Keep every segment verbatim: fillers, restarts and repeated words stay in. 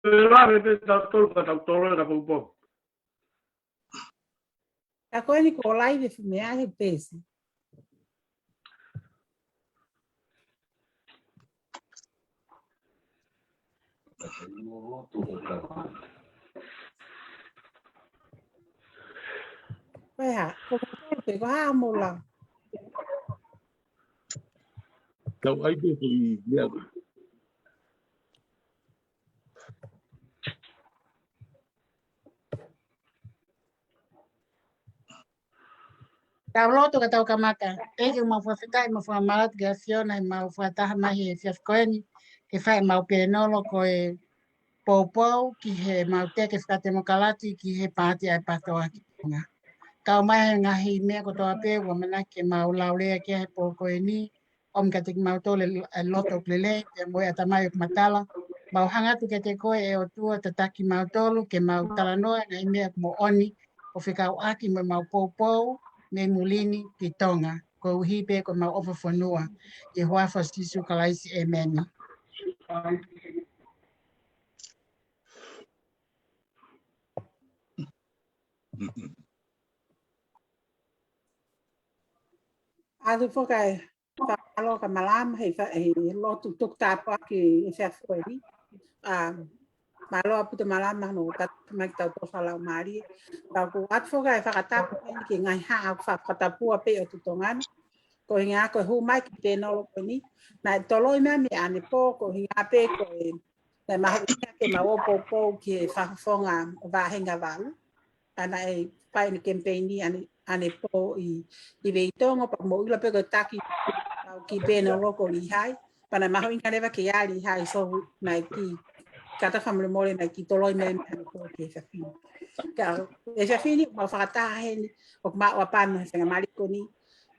Pea lave pē tautolu, ka tautolu na poupou. Ka ko eni ko live fu mea he pesi. Ko e hā, ko e hā, ko e hā mo la. Tau ai pē ko i mea. Tau lotu ka tau kamata. ʻEiki, mau fakafetaʻi, mau fakamālō ki he ʻAfiona, he mau fakataha mai he efiafi ko eni, ke fai ʻemau pēnolo ko e poupou ki heʻemau teke fakatemokalati ki he paati ʻa e PATOA ki Tonga. Kau mai he ngaahi meʻa kotoa pē, ʻoku mau ʻamanaki ke mau lau lea ki ai he pō ko eni, ʻomi kiate kimautolu e loto ʻoku lelei, pea mo e ʻatamai ʻoku matala. Mau hanga atu kiate koe ʻe ʻOtua, tataki kimautolu, ke mau talanoa e ngaahi meʻa ʻoku moʻoni, ʻo fekauʻaki mo ʻemau poupou mei muli ni ki Tonga, koeʻuhi pē ko ʻemau ʻofa fonua. ʻI he huafa ʻo Sīsū Kalaisi, ʻēmeni. ʻAlu foki e fakamālō kia Malama he fa-, he lotu tuku tāpuaki he efiafi ko eni. ʻA, mālō ʻaupito Malama hono tataki mai kitautolu fakalaumālie. Ka ʻoku ʻoatu foki e fakatapu eni ki he ngaahi haʻa ʻoku fakatapua pē ʻo Tonga ni. Ko e ʻuhinga ko e hū mai ki he pēnolo ko eni. Naʻe toloi mai mei ʻanepō, ko e ʻuhinga pē ko e, naʻe mahuʻinga ke mau ō poupou ki he fakafofonga ʻo Vāhenga Valu. ʻA naʻe fai ʻene kemipeini ʻane, ʻanepō ʻi, ʻi Veitongo, pea mo ʻilo pē ko e taki ʻo e kiʻi pēnolo ko Lihai. Pea naʻe mahuʻinga leva ke ʻi ai Lihai, so naʻe kiʻi kātaki fakamolemole naʻe kiʻi toloi mai mei ʻanepō ki he efiafi ni. Ka ʻi he efiafi ni, mau fakataha heni, ʻoku maʻu ʻa Pano he faingamālie ko eni,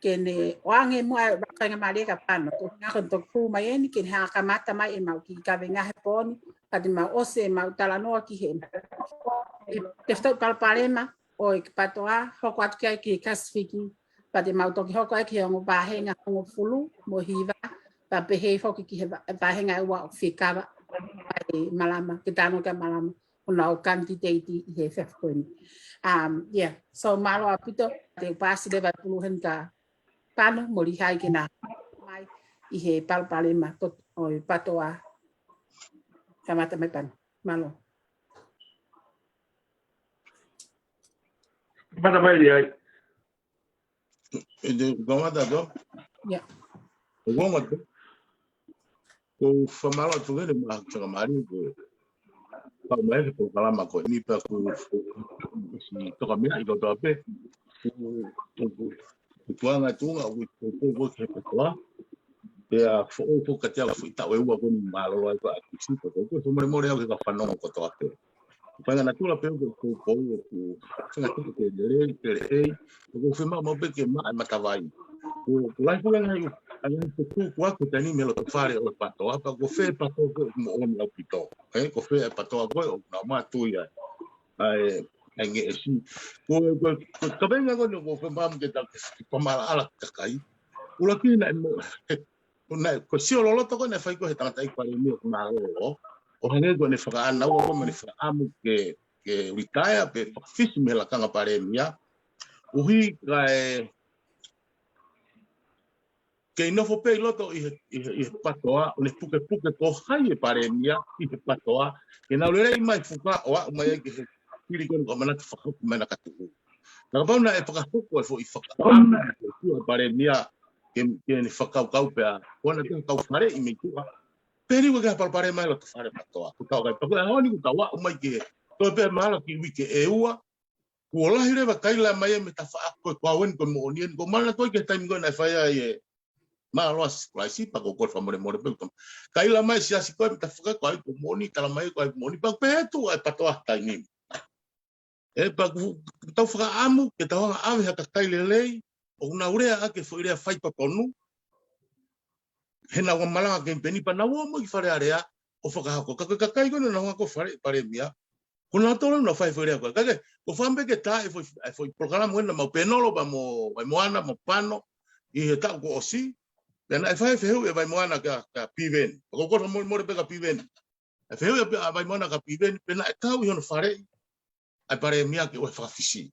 ke ne ʻoange muʻa e faingamālie kia Pano. Ko e ʻuhinga ko e toki hū mai eni, ke ne hanga ʻo kamata mai ʻemau kiʻi kavenga he pō ni, ka te mau ʻosi ʻemau talanoa ki he, ʻi he tefitoʻi palopalema ʻo e kiʻi PATOA, hoko atu ki ai ki he Pasifiki, pea te mau toki hoko ai ki he ongo vāhenga hongofulu mo e hiva, pea pehē foki ki he vā-, vāhenga ʻe ua ʻoku fekava ai Malama, ke talanoa kia Malama, ʻo nau kanditeiti ʻi he efiafi ko eni. Um, yeah, so mālō ʻaupito, te u paasi leva e pulu heni kia Pano mo Lihai ke na mai ʻi he palopalema ko ē ʻo e PATOA. Kamata mai Pano. Mālō. Kamata mai Lihai. ʻE te kamata atu? Yeah. ʻE kamata atu. Ko e fakamālō atu heni mo e fakamālō ko e kau mai ki he polokalama ko eni pea ʻoku ou ʻosi toka meʻa ʻi kotoa pē. ʻOku, ʻoku, ʻoku tuʻunga ʻoku, ʻoku, ʻoku, ʻoku he PATOA. Pea foʻou foki kiate au foʻi taʻu ʻe ua ko eni mālōlō ai ko ē ʻa e kisi, ko e, ko e fakamolemole au ki he kau fanongo kotoa pē. Faʻahinga natula pē ʻoku ou poupou ʻoku faʻahinga tuku ke lelei, ke lelei, ʻoku ou fiemaʻu maʻu pē ke maʻa e matavai. Ko, ko e lahi foki e ngaahi, ngaahi fetuku ʻoku ʻi ai he taimi ni mei he loto fale ʻo e PATOA, pea ko fē PATOA ko ē ʻoku moʻoni ʻaupito. Ē, ko fē e PATOA ko ē ʻoku nau mātuʻaki ʻi ai ʻa e, ʻa e ngeʻesi. Ko, ko, ko e kavenga ko eni ʻoku ou fiemaʻu ke tau ke fakamaʻalaʻala ki he kakai. ʻUluaki naʻe mo-, ko e naʻe, ko e sio loloto ko ē naʻe fai ko ē he tangataʻeiki palēmia ʻoku mālōlō, ʻo hangē ko ʻene fakaʻānaua ko ē mo ʻene fakaʻamu ke, ke retire pe fakafisi mei he lakanga palēmia. ʻUhi kae kei nofo pē ʻi loto ʻi he, ʻi he, ʻi he PATOA, ʻo ne pukepuke ko hai e palēmia ʻi he PATOA, ke nau lelei mai fuka ʻo aʻu mai ai ki he fili ko ē ʻoku ʻamanaki fakahoko mai na ka tuku. Ka kapau naʻe fakahoko e foʻi fakaʻamu ʻa e palēmia ke, ke ne fakakaukau pē ʻa, ko ʻene kei kau fale ʻi mei tuʻa. Pea liu ke ha palopalema ʻi loto fale PATOA. Ko tau kai pako e ʻaho ni ko tau aʻu mai ki he, toe pē mahalo kiʻi uike ʻe ua. Kuo lahi leva e kaila mai e meʻa tafaʻaki ko ē ko au eni ko e moʻoni eni. Ko e mana ko ē ki he taimi ko ē naʻe fai ai e Mālō ʻa Sīsū Kalaisi, pea ʻoku ou kole fakamolemole pē. Kaila mai e siasi ko ē mei he tafaʻaki ko ē ʻoku moʻoni, tala mai ko ē ʻoku moʻoni, pea ʻoku pehē atu ʻa e PATOA he taimi ni. ʻE pea ʻoku tau fakaʻamu ke tau hanga ʻo ʻave ha kakai lelei, ʻoku nau lea ʻaki e foʻi lea faitotonu, heʻenau malanga kemipeni pea nau ō mai ki Fale Alea ʻo fakahoko. Ka ko e kakai ko ē naʻa nau hanga ko ē ʻo fale, palēmia, ko nautolu naʻa nau fai e foʻi lea ko ē. Ka ke, ko fame ke tā e foʻi, e foʻi polokalama ko ē naʻa mau pēnolo pea mo, Vaimoana mo Pano ʻi he taʻu kuo ʻosi. Pea naʻe fai e fehuʻi ʻe Vaimoana kia, kia Piveni. Pea ʻoku ou kole fakamolemole pē kia Piveni. ʻA e fehuʻi ʻa Vaimana kia Piveni, pe naʻe kau ʻi hono faleʻi ʻa e palēmia ke ʻoua ʻe fakafisi.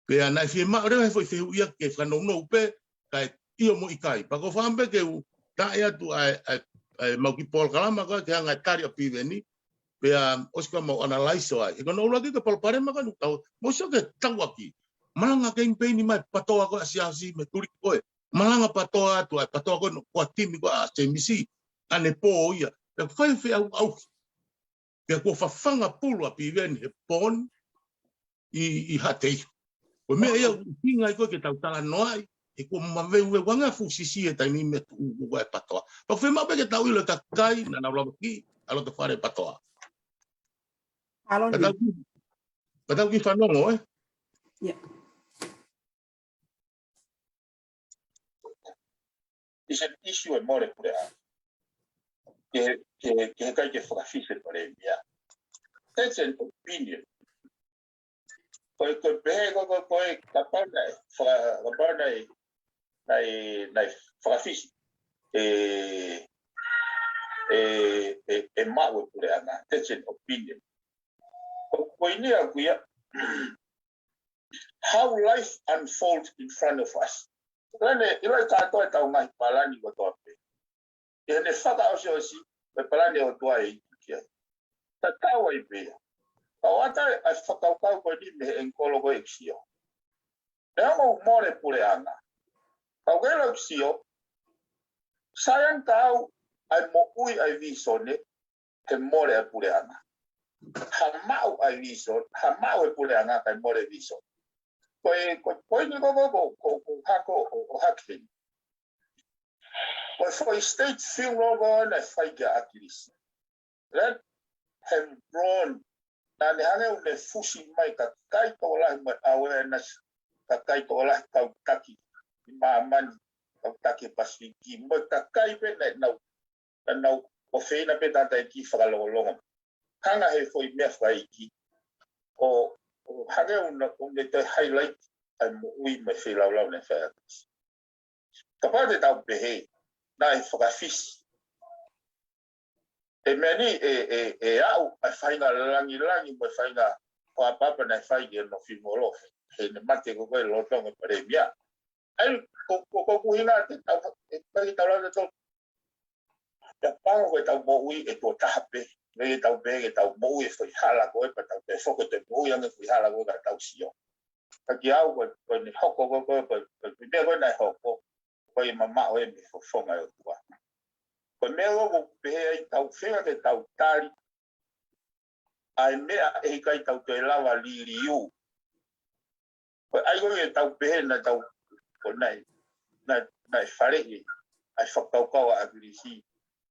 Pea naʻe fiemaʻu leva he foʻi fehuʻi ia ke fakanounou pē, kae ʻio mo ʻikai. Pea ko e fakaʻamu pē ke u taʻe atu ʻa e, ʻa e, ʻa e mau kiʻi polokalama ko ē ke hanga ʻe tali ʻa Piveni, pea ʻosi ko ē mau analyze ai. He ko hono ʻuluaki ko e palopalema ko ē ʻoku tau, mou sio ki he tauʻaki. Malanga kemipeini mai PATOA ko ē ʻa Siaosi mei Tuliki ko ē. Malanga PATOA atu ʻa e PATOA ko ē ʻa e timi ko ē ʻa Semisi. ʻAnepō ia. Pea fai feʻauʻauhi. Pea kuo fafanga pulu ʻa Piveni he pō ni ʻi, ʻi Haʻateiho. Ko e meʻa ia ʻoku ʻuhinga ai ko ē ke tau talanoaʻi, he kuo maveuveu ange ʻa e fuʻu sisi he taimi ni mei he tuʻu ʻa e PATOA. Pea ʻoku fiemaʻu pē ke tau ʻilo e kakai naʻa nau lavakiʻi ʻa e lotofale PATOA. Aloni. Ka tau kiʻi, ka tau kiʻi fanongo, ē? Yeah. It's an issue ʻa e mole puleʻanga. Ke, ke, ke heʻikai ke fakafisi ʻe he palēmia. That's an opinion. Ko e, ko e pehē ko, ko, ko e kapau naʻe, fa-, kapau naʻe, naʻe, naʻe fakafisi ʻe, ʻe, ʻe, ʻe maʻu ʻe he puleʻanga. That's an opinion. Ko, ko e poini ʻaʻaku ia, how life unfolds in front of us. Lane, ʻilo ʻe kātoa ʻetau ngaahi palani kotoa pē. ʻI heʻene fakaʻosiʻosi, ko e palani ʻa e ʻOtua ʻe ʻi ai. Tatau ai pē ia. Ka ʻoku ʻatā ʻa e fakakaukau ko eni mei he ʻengikolo ko ē ʻeku sio. ʻE ongo ʻoku mole puleʻanga. Ka ʻoku ʻikai ʻilo ʻeku sio, sai ange kia au ʻa e moʻui ʻa e vīsone, he mole ʻa e puleʻanga. Ha maʻu ʻa e vīsone, ha maʻu ʻa e puleʻanga kae mole vīsone. Ko e, ko e poini ko, ko, ko, ko, ko hako ʻo, ʻo hake heni. Ko e foʻi state funeral ko ē naʻe fai kia ʻAkilisi. Let him run. Naʻa ne hangē ʻoku ne fusi mai kakai tokolahi mai awareness, kakai tokolahi kau taki ʻi māmani, kau taki Pasifiki, mo e kakai pē naʻa nau, naʻa nau ʻofeina pē tangataʻeiki fakalongolongo. Hanga he foʻi meʻa fakaʻeiki ʻo, ʻo hangē ʻoku ne, ʻoku ne toe highlight ʻa e moʻui mo e feilaulau naʻe fai ʻe ʻAkilisi. Kapau te tau pehē, naʻe fakafisi. ʻE meʻa ni ʻe, ʻe, ʻe aʻu ʻa e faʻahinga langilangi mo e faʻahinga fakaʻapaʻapa naʻe fai ki hono funeral he, heʻene mate ko ē lolotonga palēmia. ʻAi, ko, ko, ko e ʻuhinga te tau, ʻe, ʻikai ke tau lava ʻo tau, ʻe pango ko ʻetau moʻui ʻe tuʻo taha pē. ʻIkai ke tau pehē ke tau moʻui he foʻi hala ko ē pea tau toe foki ʻo toe moʻui ange he foʻi hala ko ē ka tau sio. Ka kiate au ko e, ko ʻene hoko ko ē, ko e, ko e, ko e meʻa ko ē naʻe hoko, ko e mamaʻo ē mei he fofonga ʻo e ʻOtua. Ko e meʻa ʻoku ou pehē ai tau feinga ke tau tali ʻa e meʻa ʻe ʻikai tau toe lava liliu. Ko e ʻai ko ē ke tau pehē naʻa tau, ko e naʻe, naʻe, naʻe faleʻi ʻa e fakakaukau ʻa ʻAkilisi.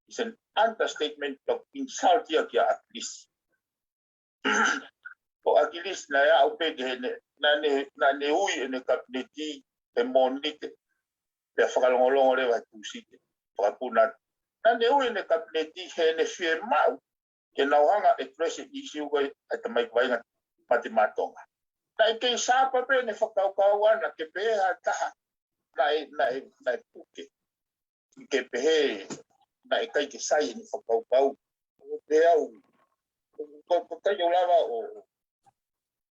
It's an understatement to insult ia kia ʻAkilisi. Ko ʻAkilisi naʻe aʻu pē ki heʻene, naʻa ne, naʻa ne ui ʻene kapineti he Mōnite, pea fakalongolongo leva he Tūsite, fakapuna. Naʻa ne ui ʻene kapineti heʻene fiemaʻu ke nau hanga ʻo address e ʻīsiu ko ē ʻa e tamaiki vaʻinga mate maʻa Tonga. Naʻe kei sapa pē ʻene fakakaukau ʻana ke pehē ha taha naʻe, naʻe, naʻe puke. Ke pehē naʻe ʻikai ke sai ʻene fakakaukau. Ko e pehē au, ko, ko, ko e ʻikai ke u lava ʻo,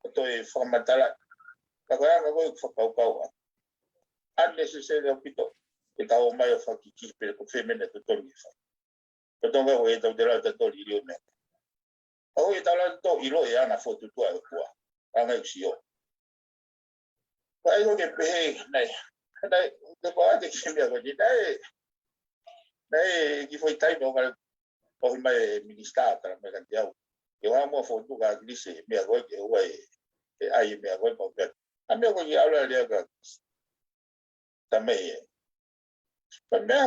ʻo toe fakamatala. Ka ko e anga ko ē ʻeku fakakaukau ʻa, unnecessary ʻaupito ke tau ō mai ʻo fakakikite pe ko fē meʻa naʻe totonu ke fai. Totonu ka ko e tau te lau tautolu ʻi he meʻa. Ka ko e tau lau tautolu ʻiloʻi e anga fokotuʻutuʻu ʻa e ʻOtua, anga ʻeku sio. Ka ʻai ko ē ke pehē, naʻe, naʻe, te ko ate ki he meʻa ko eni, naʻe, naʻe kiʻi foʻi taimi ʻo kale, ʻohi mai e minisitā, tala mai kiate au. Ke ʻoua muʻa fokotuʻu kia ʻAkilisi e meʻa ko ē, ke ʻoua ʻe, ʻe ʻai e meʻa ko ē, pau pē. ʻA e meʻa ko ē ki ʻalu lea kia ʻAkilisi. Tala mai ē. Ko e meʻa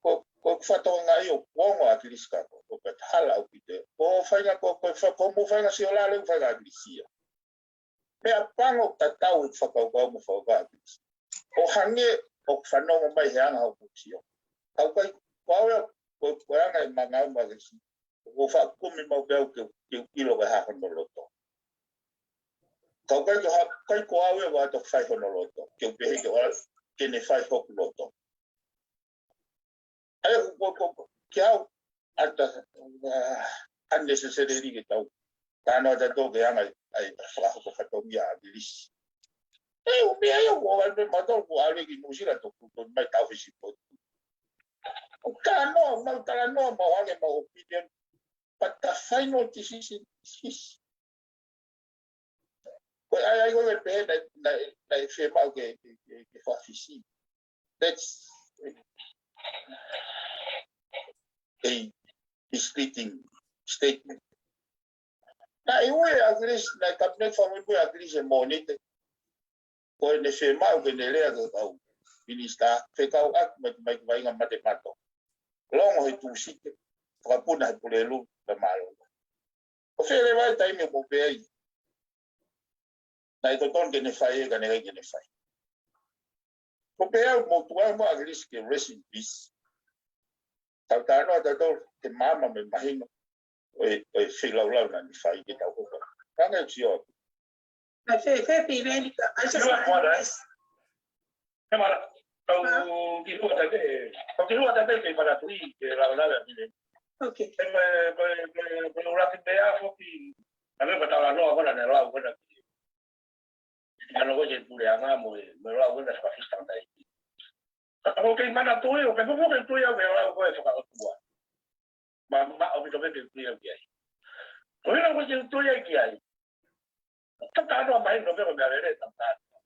ko, ko e fakatokangaʻi ʻoku ongo ʻa ʻAkilisi ka ko, ko e hala ʻaupito. Ko e faʻahinga ko, ko e fa-, ko hoʻomou faʻahinga sio lale ʻoku fai kia ʻAkilisi ia. Meʻapango tatau e fakakaukau mo e fakakaukau ʻa ʻAkilisi. ʻO hangē ʻoku fanongo mai he anga hoʻomou sio. Ka ʻoku ʻikai, ko au ia, ko, ko e anga e mangau mai ʻAkilisi. ʻOku ou faʻa kumi maʻu pē au ke, ke ʻilo ko e hā hono loto. Ka ʻoku ʻikai ko ha, ʻikai ko au ia ʻoku ʻalu ʻo fai hono loto. Ke u pehē ke ʻoua, ke ne fai hoku loto. ʻA ia, ko, ko, ko, kia au, ʻata, ʻa, unnecessarily ke tau. Tano ata tō ke anga ai fakahoko fatongia ʻAkilisi. ʻE, ʻū meʻa ia ʻoku ʻalu pē mautolu, ʻoku ʻalu ki Nuʻusila toku tonu mai tau fisi potu. ʻOku talanoa, mau talanoa, mau ange mau opinion. But the final decision is his. Ko e ʻai ai ko e pehē naʻe, naʻe, naʻe fiemaʻu ke, ke, ke, ke fakafisi. That's a misleading statement. Naʻe ui ʻe ʻAkilisi, naʻe cabinet fakamuimui ʻe ʻAkilisi he Mōnite. Ko ʻene fiemaʻu ke ne lea ki he kau minisitā, fekauʻaki mo e, mo e vaʻinga mate mato. Longo he Tūsite, fakapuna he Pulelulu, pea mālō. Ko fē leva e taimi ʻoku mou pehē ai naʻe totonu ke ne fai ē, ka naʻe ʻikai ke ne fai. Ko pehē au mo tuai mo ʻAkilisi ke rest in peace. Tau talanoa tautolu ke maama mo e mahino ʻo e, ʻo e feilaulau naʻa ne fai ke tau hoko. Ka ngai sio. Naʻe fē, fē piveni ka, I just Kiʻi lua want to kuata, ē? He mara, tau Hā? Kiʻi lua tape, tau kiʻi lua tape ke manatuʻi ke lau lau ʻa Piveni. Okay. He ko e, ko e, ko e, ko e ʻuluaki meʻa foki, ʻa me ko e talanoa ko ena naʻe lau ko ena ki he ʻano ko ē ki he puleʻanga mo e, mo e lau ko ena fakafisi tangataʻeiki. Ka ko e kei manatuʻi, ʻoku kei fuofua ke tui au ke lau ko e fakaʻotua. Ma, ma, ʻoku ʻikai ke tui au ki ai. Ko e ʻuhinga ʻoku ʻikai ke tui au ki ai. Tau talanoa mai no pē ko e meʻa lelei tau talanoa.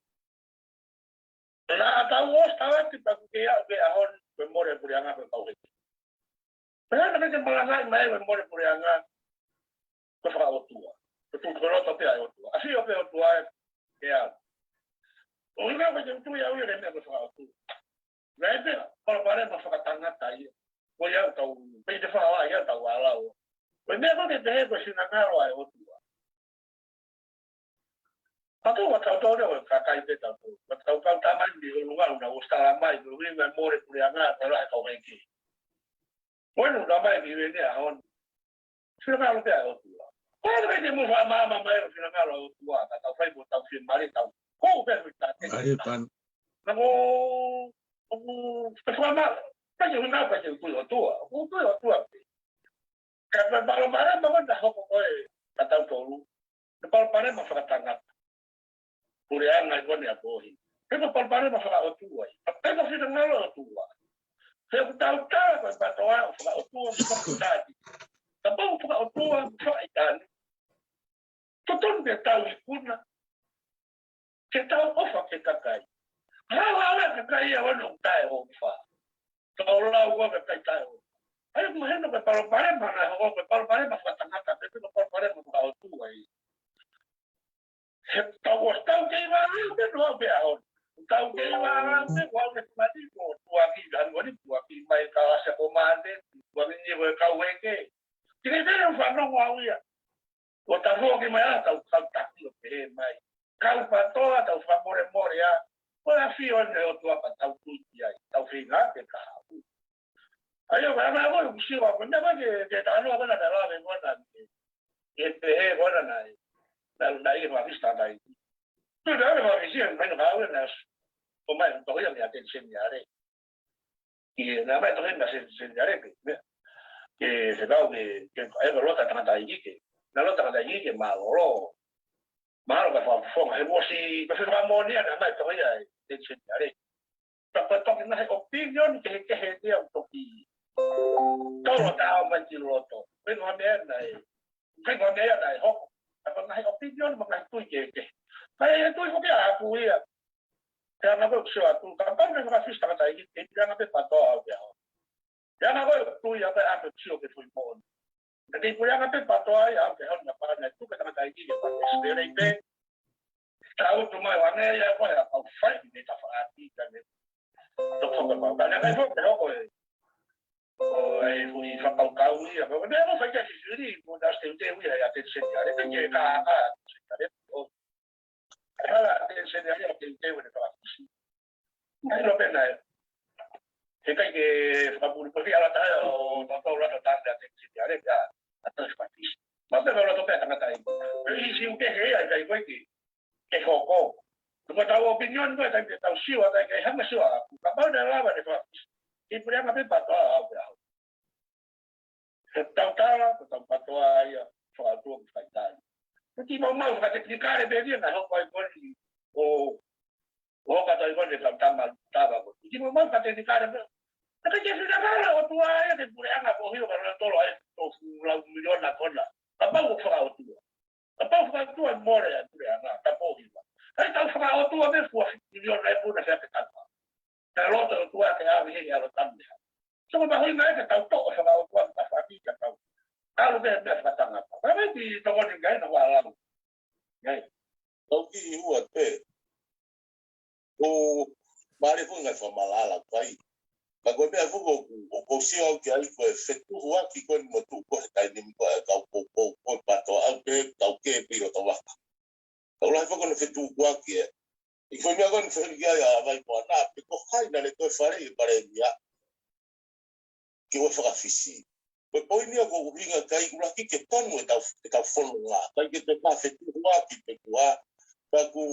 Naʻa tau ʻosi tala ki paku ke aʻu ki he ʻaho ni, ko e mole puleʻanga ko e kau heke. Pea naʻe ʻikai ke malangaʻi mai ko e mole puleʻanga ko e fakaʻotua. Ko e tuʻu ko e loto pē ʻa e ʻOtua. ʻAfio pē ʻOtua ē, ke aʻu. ʻUhinga ʻoku ʻikai ke tui au ia ki he meʻa ko e fakaʻotua. Naʻe pē, palopalema fakatangata ia. Ko ia ʻoku tau, pē te fala ia tau ʻalu. Ko e meʻa ko ē ke pehē ko e finangalo ʻa e ʻOtua. Ka tau ʻa tautolu ʻa e kakai pē tautolu. Ka tau kau tamai ni ʻo lunga ʻo na ʻosi tala mai, ko e ʻuhinga e mole puleʻanga, tala e kau heke. Ko ena ʻoku tala mai ki Piveni he ʻaho ni. Finangalo pē ʻa e ʻOtua. Ko e ʻikai te mou faʻa maama mai ʻo finangalo ʻa e ʻOtua, ka tau fai mo tau fiemālie tau. Ko u pē hui tate. ʻAi, pan. Ka ko, ko, ko e fakamā, ka ke ʻuhinga ka ke tui ʻOtua. Ko u tui ʻOtua pē. Ka ko e palopalema ko ena hoko ko ē kia tautolu. Ko e palopalema fakatangata. Puleʻanga ʻi ko eni ʻa Pōhiva. Pea ko e palopalema fakaʻotua ia. Pea ko e finangalo ʻOtua. He ʻoku tau tala ko e PTOA ʻoku fakaʻotua mo fakaʻitaʻi. Kapau ʻoku fakaʻotua mo fakaʻitaʻi, totonu ke tau ikuna. Ke tau ʻofa ki he kakai. Hala hala kakai ia ʻoku taʻeʻofa. Tau lau ʻa e kakai taʻeʻofa. ʻAi, ʻoku mahino ko e palopalema naʻe hoko, ko e palopalema fakatangata, pe ko e palopalema fakaʻotua ia. He tau ʻosi tau kei vālai pē no au pē ʻaho ni. Tau kei vālai pē ko au ke tumani ko tuaki, anu ni tuaki mai ka asa ko mane, tuaki ni ko e kau heke. Tike tele u fanongo au ia. Ko tau foki mai ʻa tau kau taki ʻo pehē mai. Kau PTOA, tau fakamolemole ā. Ko e ʻafio eni ʻo e ʻOtua pea tau tui ki ai. Tau feinga ke kahaʻu. ʻAi, ʻo, ʻa e meʻa ko ē, ʻoku sio au, ko e meʻa ko ē ke, ke talanoa ko ena, talanoa ko ena, ke, ke pehē ko ena naʻe, naʻe, naʻe ʻikai ke fakafisi tangataʻeiki. Tui pē au ke fakafisi, ʻa e meʻa ko ē naʻe ʻosi. Ko mai, ko ia mei he ʻAteni Seniale. Ke, naʻe mai tohi mei he ʻAteni Seniale pē, meʻa. Ke, ke kau ke, ke, ʻe, ko e loto tangataʻeiki ke. Naʻe loto tangataʻeiki ke mālōlō. Mālō ka fakafofonga, he ʻosi, ka fakamoʻoni ʻa e naʻe mai tohi ʻa e ʻAteni Seniale. Ka ko e toki ngaahi opinion kehekehe ia ʻoku toki tolo taʻau mai ki loto. Ko e ngaahi meʻa naʻe, ko e ngaahi meʻa naʻe hoko. Ka ko e ngaahi opinion mo e ngaahi tui kehekehe. Ka ʻi he tui foki ʻaʻaku ia. He ʻa e meʻa ko ē ʻoku sio atu, kapau naʻe fakafisi tangataʻeiki, ʻe ʻi ai pē ʻa e PTOA ʻaʻaku ia. He ʻa e meʻa ko ē ʻoku tui au pē ʻaʻaku ʻoku sio ki he foʻi moʻoni. Naʻe kei puleʻanga pē PTOA ia ʻaʻaku ia, he ʻaho ni naʻe pehē naʻe tuku e tangataʻeiki ke fakaʻesipelei pē. Tau tu mai wange ia ko e ʻa e kau fai ni ta fakaʻati ka ne. Toko ka mau ka ne kai fo ke hoko e. ʻO e hui fakakaukau ia. Ko e meʻa ko e fai kia Sisili, mo na ʻosi teuteu ia ʻi he ʻAteni Seniale, pe ke ka, ka, ʻAteni Seniale, ʻo. ʻAi hala ʻAteni Seniale, ʻa teuteu ʻene fakafisi. ʻAi lo pena e. He ʻikai ke fakapuli puli ala taha ʻo, ʻo, ʻo, ʻo, ʻo, ʻAteni Seniale, ka, ʻa tau fakafisi. Ma pe ma lo to pe tangataʻeiki. He ʻi siu ke he, ʻai kai koe ki. Ke hoko. Ko tau opinion ko e kai ke tau sio, ʻa kai ke hanga sio ʻaʻaku. Kapau naʻe lava ʻene fakafisi. ʻI puleʻanga pē PTOA ʻaʻaku ia. Ko e tau tala, ko e tau patoa ia, fakaʻotua ki faitani. Ko e kiʻi maumau fakatekinikale pē ia naʻe hoko ai ko eni ʻo, ʻo hoko atu ai ko eni e tau tama tava ko eni. Kiʻi maumau fakatekinikale pē. Ka ke fina kala ʻOtua ia ke puleʻanga ko hio ka lona tolo ai tofu lau miliona kona. Kapau ko fakaʻotua. Kapau fakaʻotua mole ʻa e puleʻanga, ka ko hiva. Ai tau fakaʻotua me fua miliona e puna fea ke tapa. Ka loto ʻOtua ke ʻave he alo tanu. So ko mahuʻinga ia ke tau toʻo fakaʻotua ka faki ka tau. Alu ke mea fakatanga. Ka me ki tokoni ngai na wa alau. Ngai. Tau ki ua te. ʻO mare ko ngai fakamalaʻala kai. Ka ko e meʻa foki ʻoku, ʻoku ou sio au ki ai ko e fetuhuaki ko eni mo tuʻu ko he taimi ni ko e kau ko, ko, ko e pato au ke, kau ke piro tau vaka. Kau lahi foki ʻo ne fetuhuaki e. ʻI ko e meʻa ko eni feheli ki ai ʻa Vaimoana, pe ko hai naʻa ne toe fale ʻi he palēmia. Ke ua fakafisi. Ko e poini ia ko e ʻuhinga kai ʻuluaki ke tonu e tau, e tau fononga. Kai ke te pā fetuhuaki pe kua. Ka ku,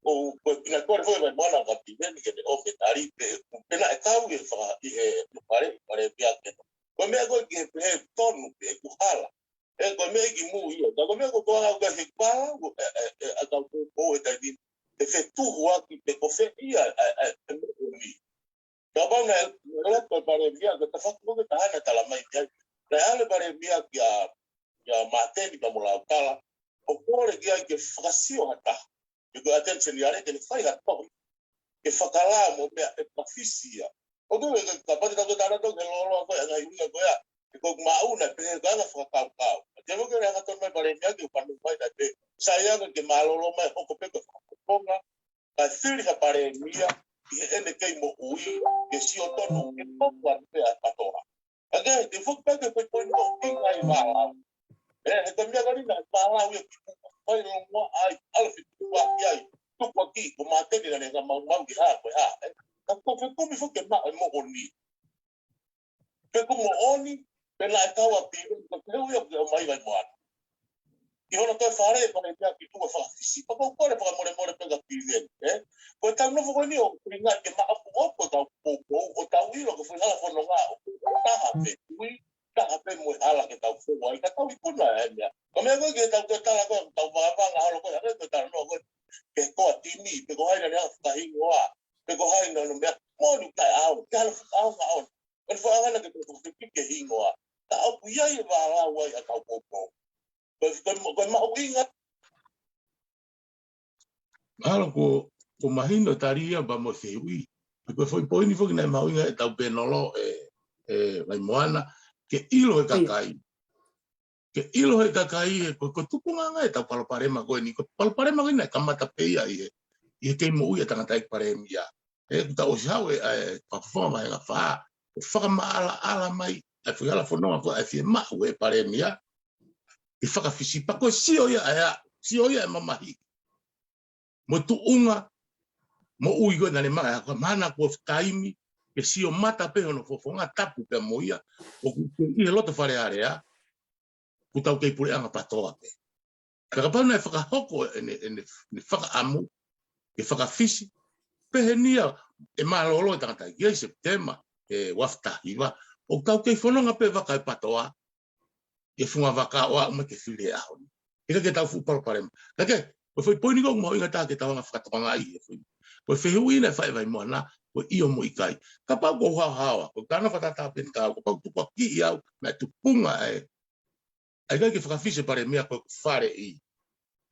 ko, ko e pina kore foʻi Vaimoana ka piveni ke ne ʻomi e tali pe, pe naʻe kau ʻi he faka, ʻi he pale, palēmia ke no. Ko e meʻa ko e ke pehē tonu pe ku hala. E ko e meʻa ki mui ia. Ka ko e meʻa ko e ko au ka he pala, ko e, e, e, a kau ko, ko e taimi, e fetuhuaki pe ko fē ia, e, e, e meʻa ko ni. Kapau naʻe, naʻe ʻalu e palēmia, ko e tafaʻaki ko e taha naʻe tala mai ki ai. Naʻe ʻalu e palēmia kia, kia Māteni pea mo Lautala, ʻo kole ki ai ke fakasio ha taha. Ke ko e attention ia lele ke ne fai ha tohi. Ke fakalao mo meʻa e fakafisi ia. ʻO ko e, kapau te tau ke tala tau ke loloa ko e, ʻa e ngaahi ʻuhinga ko ia. Ke ko e maʻu na pehē ka anga fakakaukau. Te mo ke lea ka tonu mai palēmia ke u panu mai na pe. Sai anga ke mālōlō mai hoko pe ko e fakapoponga. Ka fili ha palēmia ʻi heʻene kei moʻui, ke sio tonu ke toku atu pē ʻa e patoa. Ake, te foki pē ke poipoini ʻo ʻinga ʻi vālau. E, he taimi ʻa ka lina, vālau ia ki puka, fai longoaʻa ai, ʻalu fetukuaki ai, tukuaki, ko Māteni naʻa ne ka maumau ki hā, ko e hā. E, ka ko fekumi foki ke maʻu e moʻoni. Pe ko moʻoni, pe naʻe kau ʻa Piveni, ka ke hui ʻo ke ʻomai Vaimoana. ʻI hono toe fale, palēmia ki tuʻa fakafisi. Pea ko e kole fakamolemole pē kia Piveni, ē? Ko e tau nofo ko eni ʻo, ko e ngaahi ke maʻopoʻopo e kau poupou, ʻo tau ʻilo ko e foʻi hala fononga, ʻo taha pē, ui, taha pē mo e hala ke tau fou ai, ka tau ikuna e meʻa. Ko e meʻa ko e ke tau ke tala ko e, tau vavanga holo ko e, ʻa ko e tala noa ko e, ke ko e timi, pe ko hai naʻa ne fakahingoa, pe ko hai naʻa ne meʻa, monu taʻeʻaonga, ke hala fakaʻaonga ʻaonga. Ko e fakaʻaonga ke tau ke pike hingoa. Ka ʻoku ʻi ai e vālau ai ʻa e kau poupou. Ko e, ko e, ko e mahuʻinga. Mahalo ko, ko mahino tali ia pea mo e fehuʻi. Ko e foʻi poini foki naʻe mahuʻinga e tau penolo e, e Vaimoana. Ke ʻilo e kakai. Ke ʻilo he kakai e, ko, ko e tupunga ngai e tau palopalema ko eni. Ko e palopalema ko eni naʻe kamata pē ia ʻi he, ʻi he kei moʻui ʻa e tangataʻeiki palēmia. He kuo tau ʻosi haʻu e, e, fakafofonga mai nga fā. ʻO fakamaʻalaʻala mai, e foʻi hala fononga ko e fiemaʻu e palēmia. ʻI fakafisi pea ko e sio ia e a, sio ia e mamahi. Mo e tuʻunga, moʻui ko e naʻa ne maʻu, ko e mahana ko e taimi, ke sio mata pē hono fofonga tapu pea mo ia, ʻoku ʻi he loto Fale Alea, kuo tau kei puleʻanga patoa pē. Ka kapau naʻe fakahoko ʻene, ʻene, ʻene fakaʻamu, ke fakafisi, pehē ni ia e mālōlō e tangataʻeiki ʻi Sepitema, e ua afe taha hiva, ʻoku tau kei fononga pē vaka e patoa, e funga vaka ʻo aʻu mai ke fili e ʻaho ni. ʻIkai ke tau fuʻu palopalema. Ka ke, ko e foʻi poini ko e mahuʻinga taha ke tau anga fakatokangaʻi e foʻi. Ko e fehuʻi naʻe fai ʻe Vaimoana, ko e ʻio mo e ʻikai. Kapau ko e haohaoa, ko e kana fakatātā pē ni ka, kapau tukuakiʻi au, naʻe tupunga e. ʻA e ʻikai ke fakafisi e palēmia ko e fale ʻi.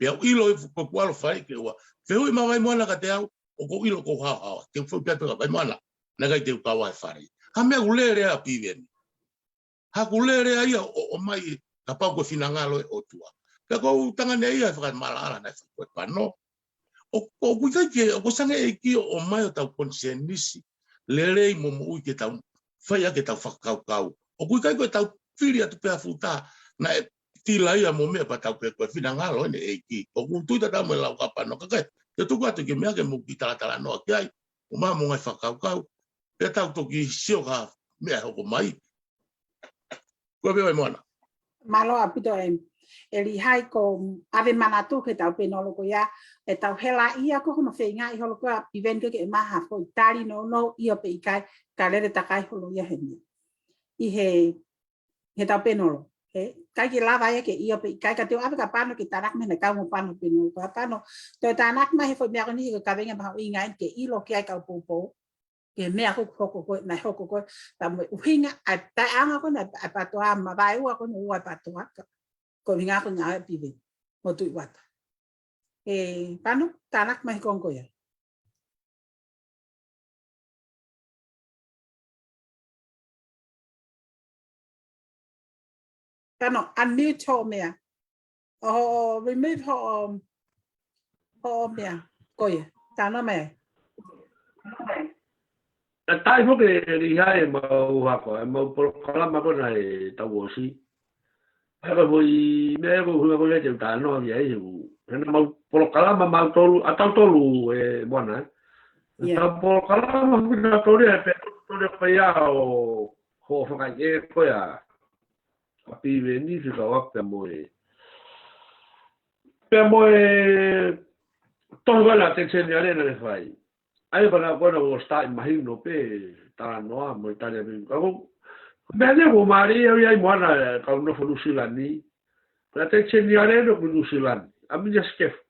Pea u ʻilo e fu-, ko e kualo fale ke ua. Fehuʻi mai Vaimoana kiate au, ʻoku ou ʻilo ko e haohaoa. Ke u fehuʻi pē kia Vaimoana, naʻe ʻikai te u kau ai fale. Ha meʻa ʻoku lele ʻa Piveni. Ha ʻoku lele ia ʻo, ʻomai kapau ko e finangalo e ʻOtua. Pea ko u tangane ia e fakamaʻalaʻala naʻe fai ko e pano. ʻO, ʻoku ʻikai ke, ʻoku sange ʻEiki ʻo, ʻomai ʻo tau konisēnisi. Lelei mo moʻui ke tau, fai ʻa ke tau fakakaukau. ʻOku ʻikai ko e tau fili atu pē ha futa, naʻe tila ia mo meʻa pea tau ke ko e finangalo ʻene ʻEiki. ʻOku tui tatau mo e lau kapano ka ke, te tuku atu ke meʻa ke mo ki talatala noa ki ai, ʻo mā mo ngai fakakaukau, pea tau toki sio ka meʻa hoko mai. Ko e pea Vaimoana. Mālō ʻaupito e, e Lihai ko ʻave manatu ke tau penolo ko ia, e tau hela ia ko hono feinga ʻi holo ko ia Piveni ke ke maha foʻi tali nounou ʻio pe ʻikai, ka lele takai holo ia he meʻa. ʻI he, He tau Peno lō. He, ʻikai ke lava ia ke ʻio pe ʻikai, ka te u ʻave kia Pano ke tānaki mai he naʻe kau mo Pano Peno. Ko Pano, toe tānaki mai he foʻi meʻa ko eni he ko e kaveinga mahuʻinga eni ke ʻilo ki ai kau poupou. Ke meʻa ko ē hoko ko ē, naʻe hoko ko ē, tā mo e ʻuhinga, ʻa e taʻeʻaonga ko ē, ʻa e PTOA, mavaeua ko ē, ua PTOA, ka ko e ʻuhinga ko ē ngāue ʻa Piveni mo Tuʻi Uata. He, Pano, tānaki mai he konga ko ia. Pano, unmute hoʻo meʻa. ʻO remove hoʻo, hoʻo meʻa. Ko ia, tānaki mai. ʻE tai foki ʻe Lihai ʻemau hako, ʻemau polokalama ko ena ʻi he taʻu ʻosi. He ko e foʻi meʻa ko e ʻuhinga ko ē te u talanoa ki ai he ʻoku. He naʻa mau polokalama mautolu, ʻa tautolu ʻe Moana, ē. ʻIo. Tau polokalama foki nautolu ia, pea tolu ko ia ʻo, hoʻo fakaʻekeʻeke ko ia ʻa Piveni fekauʻaki pea mo e. Pea mo e tohi ko ena ʻa Teni Seniale naʻe fai. ʻA ia ko ena ko ena ʻoku start mahino pē talanoa mo e tali ʻa Piveni. Ka ko, meʻa ni ʻoku mālie ia ʻi ai Moana, kau nofo Nuʻusila ni. Ko ʻa Teni Seniale ʻoku Nuʻusila ni. ʻA Minia Sikefu.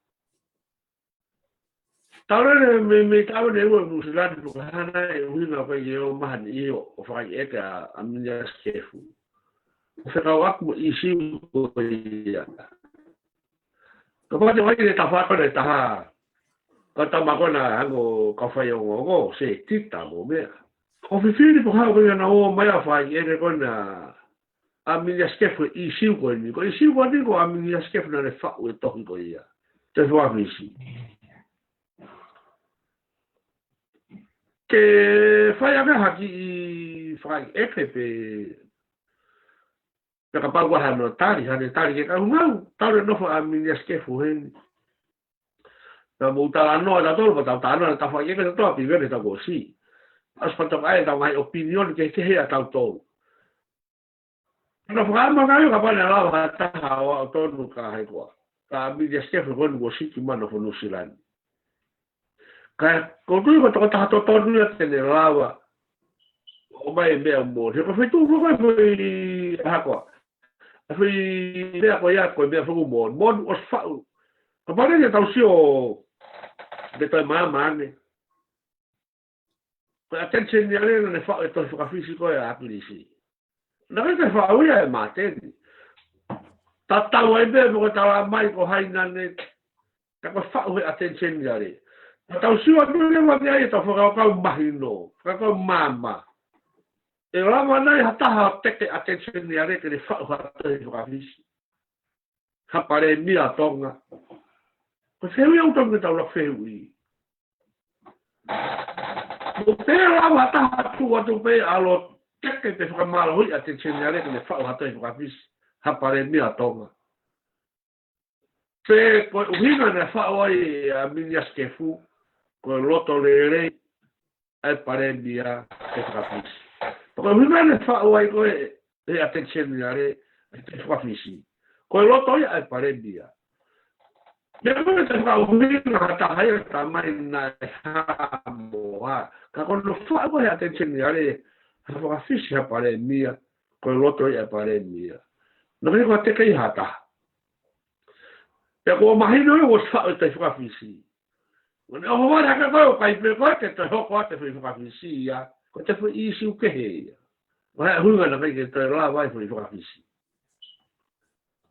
Tau lele mei, mei tau ne ua Nuʻusila ni, ko e hā nai e ʻuhinga ko ē ke ō mai ʻo, ʻo fakaʻekeʻeke ʻa, ʻa Minia Sikefu. Fekauʻaki mo e ʻīsiu ko ia. Kapau te u ʻai ke tau fai ko ena ʻe taha. Ka tau ma ko ena hangē ko e kau faiongoongo, se tita mo e meʻa. ʻO fifili pe ko e hā ko ē naʻa nau ō mai ʻo fai ʻa e ko ena ʻa Minia Sikefu e ʻīsiu ko eni. Ko e ʻīsiu ko eni ko ʻa Minia Sikefu naʻa ne faʻu e tohi ko ia. Tohi fakafisi. Ke fai ange ha kiʻi fakaʻekeʻeke pē, pea kapau ko e hā hono tali, hane tali ke kau mau, tau le nofo ʻa Minia Sikefu heni. Naʻa mou talanoa tautolu, pea tau talanoa, tau fakaʻekeʻeke tautolu ʻa Piveni he taʻu ʻosi. ʻOsi pea tau ʻai ʻetau ngaahi opinion kehekehe ʻa tautolu. Naʻa fakaʻamu ange kapau naʻe lava ha taha ʻo aʻu tonu ka hē koā. Ka ʻa Minia Sikefu ko eni kuo ʻosi ki mano fo Nuʻusila ni. Ka ko e tui ko e tokotaha totonu ia te ne lava ʻo ʻomai e meʻa moʻoni. He ko e feituʻu ko ē ko e hā koā. ʻA e foʻi meʻa ko ia ko e meʻa foʻou moʻoni. Moʻoni ʻosi faʻu. Kapau leva ke tau sio, te tau maama ange. Ko ʻa Teni Seniale naʻa ne faʻu e tohi fakafisi ko ē ʻa ʻAkilisi. Naʻe ʻikai ke faʻu ia ʻe Māteni. Tatau ai pē mo ko e tala mai ko hai naʻa ne, ka ko e faʻu ʻe ʻa Teni Seniale. Ka tau sio atu leva ki ai ʻetau fakakaukau mahino, fakakaukau maama. ʻE lava nai ha taha ʻo teke ʻa Teni Seniale ke ne faʻu ha tohi fakafisi. Ha palēmia ʻa Tonga. Ko e fehuʻi ʻoku totonu ke tau lava fehuʻi. Ko e pē lava ha taha ʻo tuʻu atu pē ʻo ʻalu ʻo teke pe fakamālohiʻi ʻa Teni Seniale ke ne faʻu ha tohi fakafisi. Ha palēmia ʻa Tonga. Pe ko e ʻuhinga naʻe faʻu ai ʻa Minia Sikefu, ko e loto lelei ʻa e palēmia ke fakafisi. Pea ko e ʻuhinga naʻe faʻu ai ko ē ʻe ʻa Teni Seniale ʻa e fakafisi. Ko e loto ia ʻa e palēmia. Meʻa ko ē te fakaʻuhinga ha taha ia ka mai naʻe hā mo hā. Ka ko hono faʻu ko ē ʻe ʻa Teni Seniale ha fakafisi ha palēmia. Ko e loto ia ʻa e palēmia. Naʻe ʻikai ko e teke ia ha taha. Pea kuo mahino ia ʻoku ʻosi faʻu e tohi fakafisi. Ko ʻene ʻohovale hake ko ē ʻo kai pē ko ē ke toe hoko atu e foʻi fakafisi ia, ko e toe foʻi ʻīsiu kehe ia. Ko e hā e ʻuhinga naʻe ʻikai ke toe lava ai e foʻi fakafisi.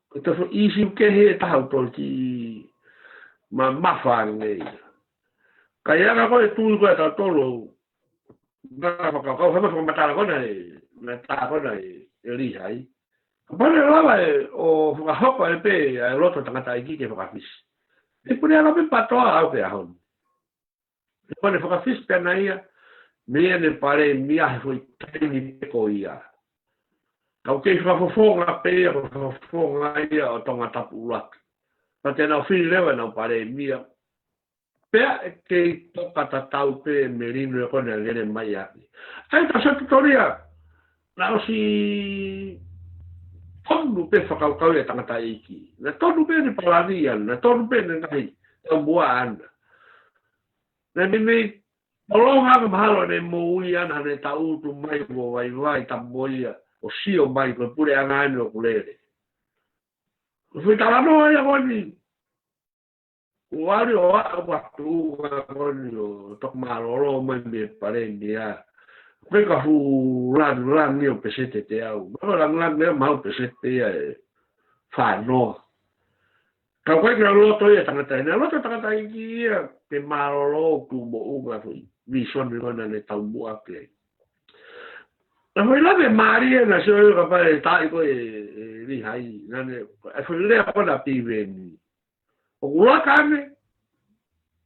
Ko e toe foʻi ʻīsiu kehe ʻe taha ʻoku toe kiʻi mamafa ange ia. Ka ʻi he anga ko ē e tui ko ē ʻa tautolu, naʻa fakakaukau, hama fakamatala ko ena ʻe, naʻa tā ko ena ʻe, ʻe Lihai. Kapau naʻe lava ʻe, ʻo fakahoko ai pē ʻa e loto tangataʻeiki ke fakafisi. ʻE pune ala pē PTOA ʻo aʻu ki he ʻaho ni. ʻE pune fakafisi pē ʻana ia, meia ne palēmia he foʻi taimi pē ko ia. Kau kei fakafofonga pē ia, fakafofonga ia ʻo Tongatapu ʻUluaki. Pea te nau fili leva ʻenau palēmia. Pea ʻe kei toka tatau pē melino ia ko ena lele mai ʻaki. ʻA ia ka sa tutoria, naʻe ʻosi tonu pē fakakaukau ia ʻa e tangataʻeiki. Naʻe tonu pē ʻene palani ia, naʻe tonu pē ʻene ngaahi taumuʻa ʻana. Naʻe meimei tolonga ange mahalo ʻene moʻui ʻana, ʻene taʻutu mai mo vaivai tapu mo ia. ʻo sio mai ko e puleʻanga eni ʻoku lele. Ko e foʻi talanoa ia ko eni. Kuo ʻalu ʻo aʻu atu ʻa ko eni ʻo toki mālōlō mai mei he palēmia. Ko e ka fuʻu langilangi ʻo peseti ʻe teau. Ko e langilangi ia maʻu peseti ia ʻe fā noa. Ka ʻoku ʻikai ke loto ia tangata ʻi he, loto tangata ʻi he ia ke mālōlō ʻoku moʻunga foʻi vīsone ko ena naʻe taumuʻa ki ai. Naʻe foʻi lave mālie naʻe sio ia kapau ʻe taaʻi ko ē ʻe, ʻe Lihai. Naʻa ne, ʻe foʻi lea ko ena ʻa Piveni. ʻOku laka ange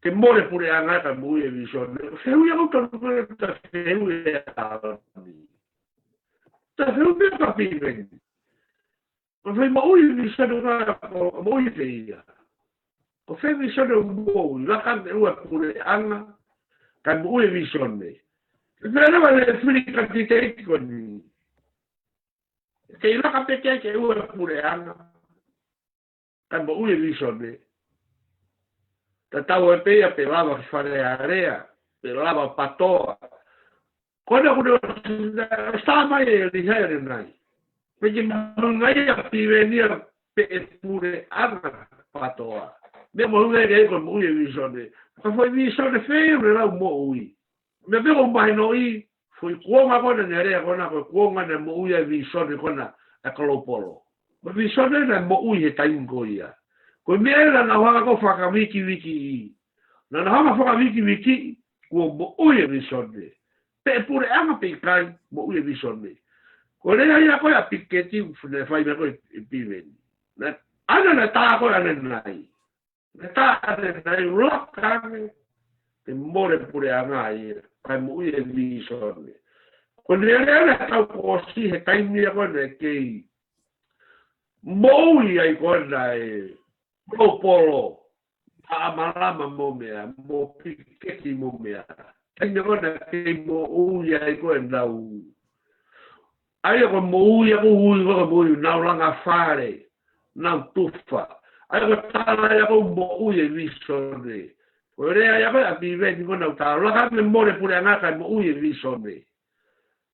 ke mole puleʻanga kae moʻui e vīsone. Fehuʻi ʻaku tonu ko e ta fehuʻi ʻe ʻAoni. Ta fehuʻi ʻa Piveni. Ko e fai moʻui e vīsone ka ko moʻui fē ia. Ko fē vīsone ʻoku moʻui, laka ange ʻe ua puleʻanga, kae moʻui e vīsone. Ke pehē leva e fili katiteiti ko eni. Kei laka pē ke ʻai ke ua puleʻanga, kae moʻui e vīsone. Tatau ai pē ia pe lava ki Fale Alea, pe lava PATOA. Ko ena ʻoku ne ʻosi tā mai ʻe Lihai ʻanenai. Pea ke mahuʻinga ia ʻa Piveni ia pe ʻe puleʻanga PATOA. Meʻa mahuʻinga ia ke ʻai ko e moʻui e vīsone. Ka foʻi vīsone fē ʻoku ne lau moʻui. Meʻa pē ʻoku mahinoʻi, foʻi kuonga ko ena naʻe lea ko ena ko e kuonga naʻe moʻui ai e vīsone ko ena ʻa Kolopolo. Ko e vīsone naʻe moʻui he taimi ko ia. Ko e meʻa ia naʻa nau hanga ko ē ʻo fakavikivikiʻi. Naʻa nau hanga ʻo fakavikivikiʻi, kuo moʻui e vīsone. Pe ʻe puleʻanga pe ʻikai, moʻui e vīsone. Ko e lea ia ko ē ʻa Piketi ʻoku ne fai mai ko ē ʻe Piveni. Naʻe, ʻa ena naʻe tā ko ē ʻanenai. Naʻe tā ʻanenai, laka ange ke mole puleʻanga ia, kae moʻui e vīsone. Ko ʻene lea naʻe tau kuosi he taimi ia ko ena naʻe kei moʻui ai ko ena ʻa Kolopolo, ʻa ʻAmalama mo meʻa, mo Piketi mo meʻa. Taimi ia ko ena naʻe kei moʻui ai ko ē ʻenau ʻA ia ko e moʻui ʻaku ui ko e moʻui ʻenau langa fale, ʻenau tufa. ʻA ia ko e tala ia ko e moʻui e vīsone. Ko e lea ia ko ē ʻa Piveni ko ena ʻoku tā, laka ange mole puleʻanga kae moʻui e vīsone.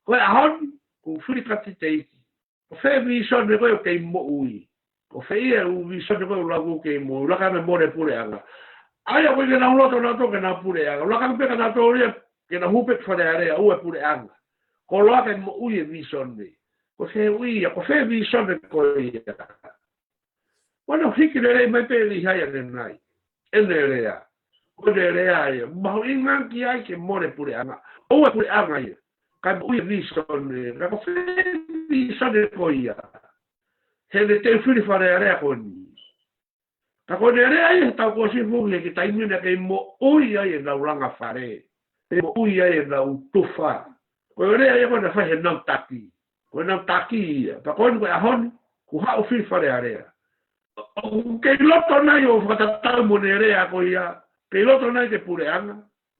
Ko e ʻaho ni, ʻoku fili katiteiti. Ko fē vīsone ko ē ʻoku kei moʻui. Ko fē ia e ʻū vīsone ko ē ʻoku lau ʻoku kei moʻui, laka ange mole puleʻanga. ʻA ia ko e ke nau loto nautolu ke nau puleʻanga. Laka ange pē ka nau tōlia, ke nau hū pē ki Fale Alea, ʻoua e puleʻanga. Koloa ke moʻui e vīsone. Ko fē ʻuhi ia, ko fē vīsone ko ia. Ko ena ʻoku hiki lelei mai pē ʻe Lihai ʻanenai. ʻEne lea. Ko ʻene lea ia. Mahuʻinga ki ai ke mole puleʻanga. ʻOua e puleʻanga ia. Kae moʻui e vīsone. Ka ko fē vīsone ko ia. He naʻe teu fili Fale Alea ko eni. Ka ko ʻene lea ia he tau kuo sifu he ki taimi naʻe kei moʻui ai ʻenau langa fale. Kei moʻui ai ʻenau tufa. Ko e lea ia ko ena naʻe fai heʻenau taki. Ko ʻenau taki ia. Pea ko eni ko e ʻaho ni, kuo haʻu fili Fale Alea. ʻOku kei loto nai ʻo fakatatau mo ʻene lea ko ia. Kei loto nai ke puleʻanga.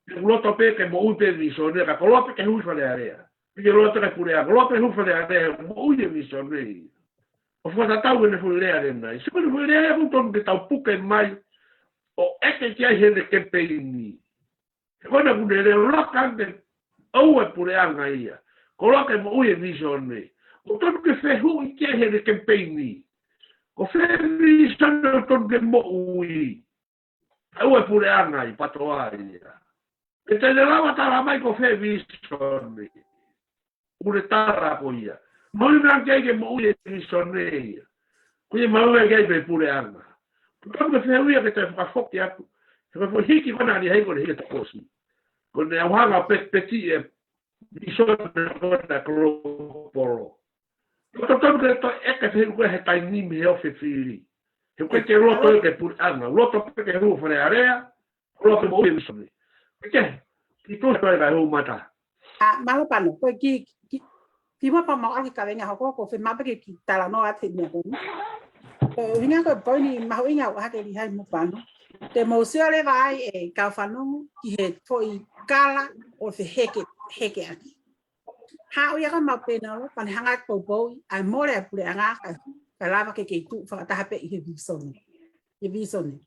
Kei loto pē ke moʻui pē vīsone, ka koloa pē ke hū ki Fale Alea. Kei loto ke puleʻanga, koloa pē hū Fale Alea, moʻui e vīsone. ʻO fakatatau ʻene foʻi lea ʻanenai. Sio ko ʻene foʻi lea ia ʻoku totonu ke tau puke mai ʻo ʻeke ki ai heʻene kemipeini. He ko ena ʻoku ne lea laka ange ʻoua e puleʻanga ia. Koloa ke moʻui e vīsone. ʻOku totonu ke fehuʻi ki ai heʻene kemipeini. Ko fē vīsone ʻoku totonu ke moʻui. ʻOua e puleʻanga ia, PATOA ia. Pea te ne lava tala mai ko fē vīsone. ʻOku ne tala ko ia. Mahuʻinga ki ai ke moʻui e vīsone ia. Ko ia mahuʻinga ki ai pē puleʻanga. Ko e tau ke fehuʻi ia ke te fakafoki atu. He ko e foʻi hiki ko ena ʻa Lihai ko ʻene hiki ʻa e takosi. Ko ʻene ʻauhanga peti peti e vīsone ko ena ʻa Kolopolo. Ko e totonu ke toe ʻeke fehuʻi ko ē he taimi mei he ʻosi fili. He ko e ke loto ia ke puleʻanga. Loto pē ke hū Fale Alea. Loto moʻui e vīsone. Ke, ki tu toe ka hū mata. ʻA, mālō Pano, ko e ki, ki, ki mua pea mau ʻalu ki he kavenga hoko, ko e fiemaʻu pē ke kiʻi talanoa atu he meʻa ko eni. Ko e ʻuhinga ko e poini mahuʻinga ʻoku ʻohake ʻe Lihai mo Pano. Te mou sio leva ai ʻe kau fanongo ki he foʻi kala ʻo e feheke, heke ʻaki. Haʻu ia ko ē maʻu Penolo, pea ne hanga ʻo poupouʻi, ʻa e mole ʻa e puleʻanga, kae, kae lava ke kei tuʻu fakataha pē ʻi he vīsone. ʻI he vīsone.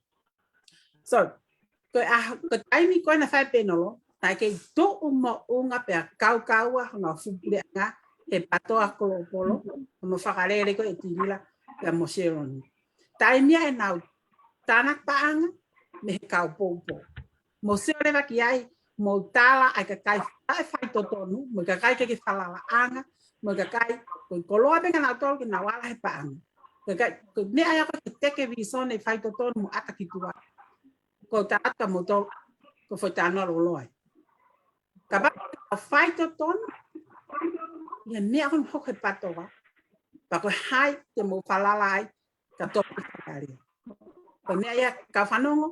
So, ko e ʻaho, ko e taimi ko ē naʻe fai ʻe Penolo, naʻe kei tuʻu moʻunga pea kaukaua hono fuʻu puleʻanga, he PATOA Kolopolo, ʻo no fakalele ko e Tilila, ia mo Seloni. Taimi ia ʻenau tānaki paʻanga, mei he kau poupou. Mo sio leva ki ai, mo tala ai kakai ʻe faitotonu, mo kakai ke ke falalaʻanga, mo kakai, ko e koloa pē ka nau tolu ke nau ala he paʻanga. Kakai, ko e meʻa ia ko e teke visone faitotonu mo ʻata ki tuʻa. Ko e tala atu kia moutolu, ko e foʻi talanoa loloa ia. Kapau ʻe faitotonu, ia meʻa ko eni hoko he PATOA, pea ko hai te mou falala ai, ka tō ki Fale Alea. Ko e meʻa ia kau fanongo,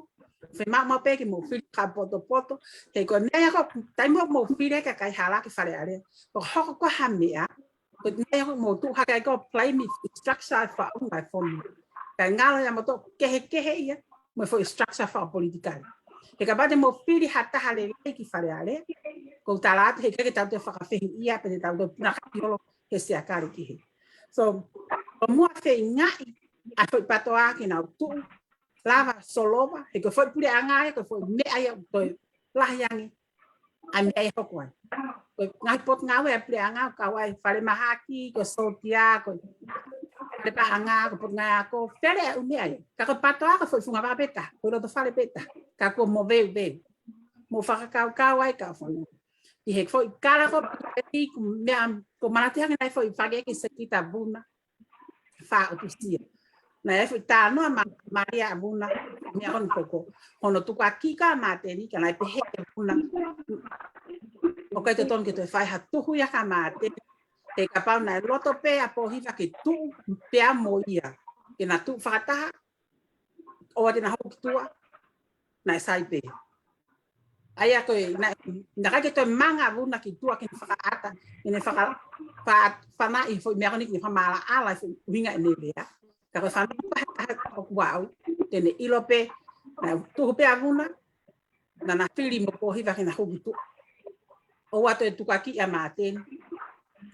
fiemaʻu maʻu pē ke mou fili fakapotopoto, he ko e meʻa ia ko e taimi ʻoku mou fili ai kakai hala ki Fale Alea. Ko e hoko ko ha meʻa, ko e meʻa ia ʻoku mou tuʻu hake ai ko e play me structure e faʻunga e fomi. Kae ngalo ia moutolu kehekehe ia, mo e foʻi structure fakapolitikale. He kapau te mou fili ha taha lelei ki Fale Alea, ko u tala atu he ʻikai ke tau toe fakafehuʻia pe te tau toe punakaki holo he siakale kehe. So, ʻoku mou feingaʻi ʻa e foʻi PATOA ke nau tuʻu, lava solova, he ko e foʻi puleʻanga ia, ko e foʻi meʻa ia ʻoku toe lahi ange ʻa e meʻa ia ʻe hoko ai. Ko e ngaahi potungāue ʻa e puleʻanga, ʻoku kau ai Falemahaki, ko e Sōtia, ko e Falepaʻanga, ko e Potungāue Ako, pehē ʻa e ʻū meʻa ia. Ka ko e PATOA ko e foʻi funga vaka pē taha, ko e loto fale pē taha, ka kuo moveuveu. Mou fakakaukau ai kau fanongo. ʻI he foʻi kala ko e meʻa, ko e manatu hake naʻe foʻi fake ki he sekita Vuna, fā ʻotusia. Naʻe foʻi talanoa ma, Malia ʻa Vuna, meʻa ko eni ko e, ko hono tukuakiʻi ʻa Māteni, ka naʻe pehē ʻe Vuna, ʻoku ʻikai totonu ke toe fai ha tuhu ia kia Māteni, he kapau naʻe loto pē ʻa Pōhiva ke tuʻu pea mo ia, ke na tuʻu fakataha, ʻoua te na hū ki tuʻa, naʻe sai pē. ʻA ia ko e, naʻe, naʻe ʻikai ke toe manga ʻa Vuna ki tuʻa ke ne fakaʻata, ke ne faka, fa, fanaʻi foʻi meʻa ko eni ke fakamaʻalaʻala foʻi ʻuhinga ʻene lea. Ka ko e fanongo pē ha taha ʻoku ʻaʻau, te ne ʻilo pē, naʻe tuhu pē ʻa Vuna, naʻa na fili mo Pōhiva ke na hū ki tuʻa. ʻOua toe tukuakiʻi ʻa Māteni.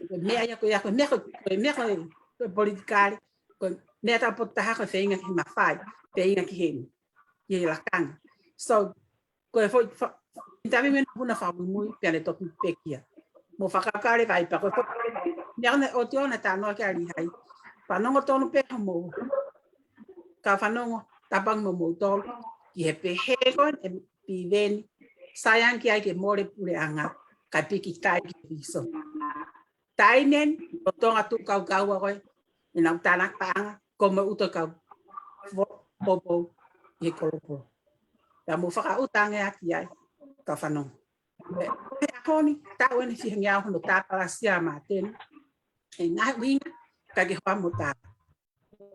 Ko e meʻa ia ko ia, ko e meʻa ko, ko e meʻa ko e, ko e politikale, ko e meʻa taupotu taha ko e feinga ki he mafai, feinga ki he, ki he lakanga. So, ko e foʻi, fa, interview mei he Vuna fakamuimui, pea ne toki pekia. Mou fakakaukau leva ai pea ko e foʻi, meʻa ko eni ʻoku ou talanoa ki ai ʻa Lihai. Fanongo tonu pē homou, kau fanongo, tapu ange mo moutolu, ki he pehē ko eni ʻe Piveni, sai ange ki ai ke mole puleʻanga, kae piki kai ki he visone. Taimi eni, lolotonga tuʻu kaukaua ko ē, ʻenau tānaki paʻanga, ko e moʻui ʻa e kau vo, poupou ʻi he Kolopolo. Pea mou fakaʻuta ange ʻaki ai, kau fanongo. He ʻaho ni, taʻu eni fiha ngeau hono tāpalasia ʻa Māteni, ʻi he ngaahi ʻuhinga, ʻikai ke hoa mo tā.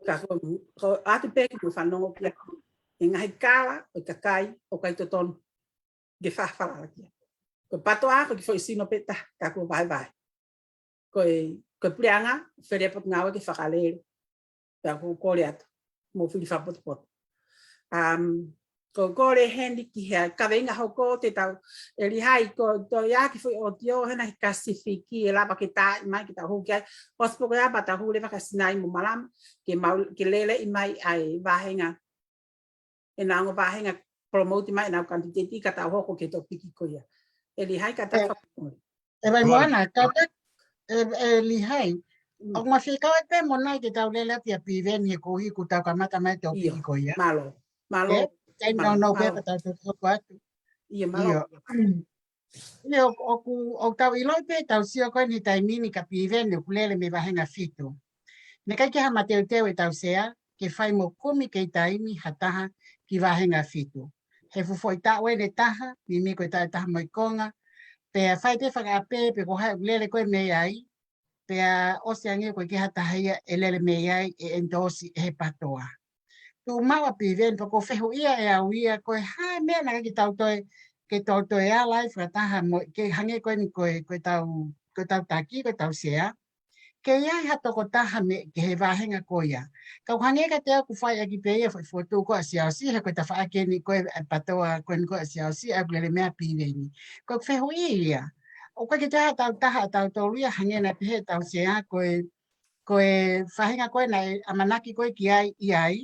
Ka ko, ko ʻoatu pē ke mou fanongo ki ai, ʻi he ngaahi kala ʻo e kakai ʻoku ʻikai totonu ke fafalala ki ai. Ko e PATOA ko e kiʻi foʻi sino pē taha, ka kuo vahevahe. Ko e, ko e puleʻanga, fele ʻa e potungāue ke fakalele. Pea ʻoku ou kole atu, mou fili fakapotopoto. Um, ʻoku ou kole heni ki he kaveinga hoko te tau, ʻe Lihai, ko e toe ʻai ha kiʻi foʻi ʻotio hena he Pasifiki ʻe lava ke tā mai ke tau hū ki ai. ʻOsi pē ko ia pea tau hū leva kia Sinai mo Malama, ke mau, ke lele ʻi mai ʻa e vāhenga, ʻenau ongo vāhenga promote mai ʻenau kanititeiti ka tau hoko ki he topiki ko ia. ʻE Lihai ka tau, ʻe, fakamolemole. ʻE Vaimoana, ka ta, ʻe, ʻe Lihai. Mm. ʻOku ma fie kau atu pē mo nai ke tau lele atu ʻia Piveni he koeʻuhi kuo tau kamata mai e topiki ko ia. Mālō. Mālō. ʻE, taimi nonofo pē ka tau toe hoko atu. ʻIo, mālō. ʻIo. ʻIo, ʻoku, ʻoku tau ʻiloʻi pē, tau sio ko eni he taimi ni kia Piveni ʻoku lele mei vāhenga fitu. Naʻe ʻikai ke ʻi ai ha mateuteu ʻetau sea, ke fai mo kumi kei taimi ha taha ki vāhenga fitu. He fuʻu foʻi taʻu eni ʻe taha, meimei ko e taʻu ʻe taha mo e konga, pea fai pē fakaʻapē, pe ko hai ʻoku lele ko ē mei ai, pea ʻosi ange ʻoku ʻikai ke ʻi ai ha taha ia ʻe lele mei ai ʻe endorse ʻe he PATOA. Tuʻu maʻu ʻa Piveni, pea ʻoku ou fehuʻia ʻe au ia, ko e hā e meʻa naʻe ʻikai ke tau toe, ke tau toe ala ai fakataha mo, ke hangē ko eni ko e, ko ʻetau, ko ʻetau taki, ko ʻetau sea. Ke ʻi ai ha tokotaha mei he vāhenga ko ia. Ka ʻoku hangē kiate au ʻoku fai ʻaki pē ia foʻi fotu ko ē ʻa Siaosi, he ko e tafaʻaki eni ko ē ʻa e PATOA ko eni ko ē ʻa Siaosi, ʻa ia ʻoku lele mei ai ʻa Piveni. Ko ʻeku fehuʻi ia. ʻOku ʻikai ke toe ʻi ai ha taha ʻa tautolu ia hangē naʻe pehē ʻetau sea ko e, ko e faʻahinga ko ē naʻe ʻamanaki ko ē ki ai ʻi ai.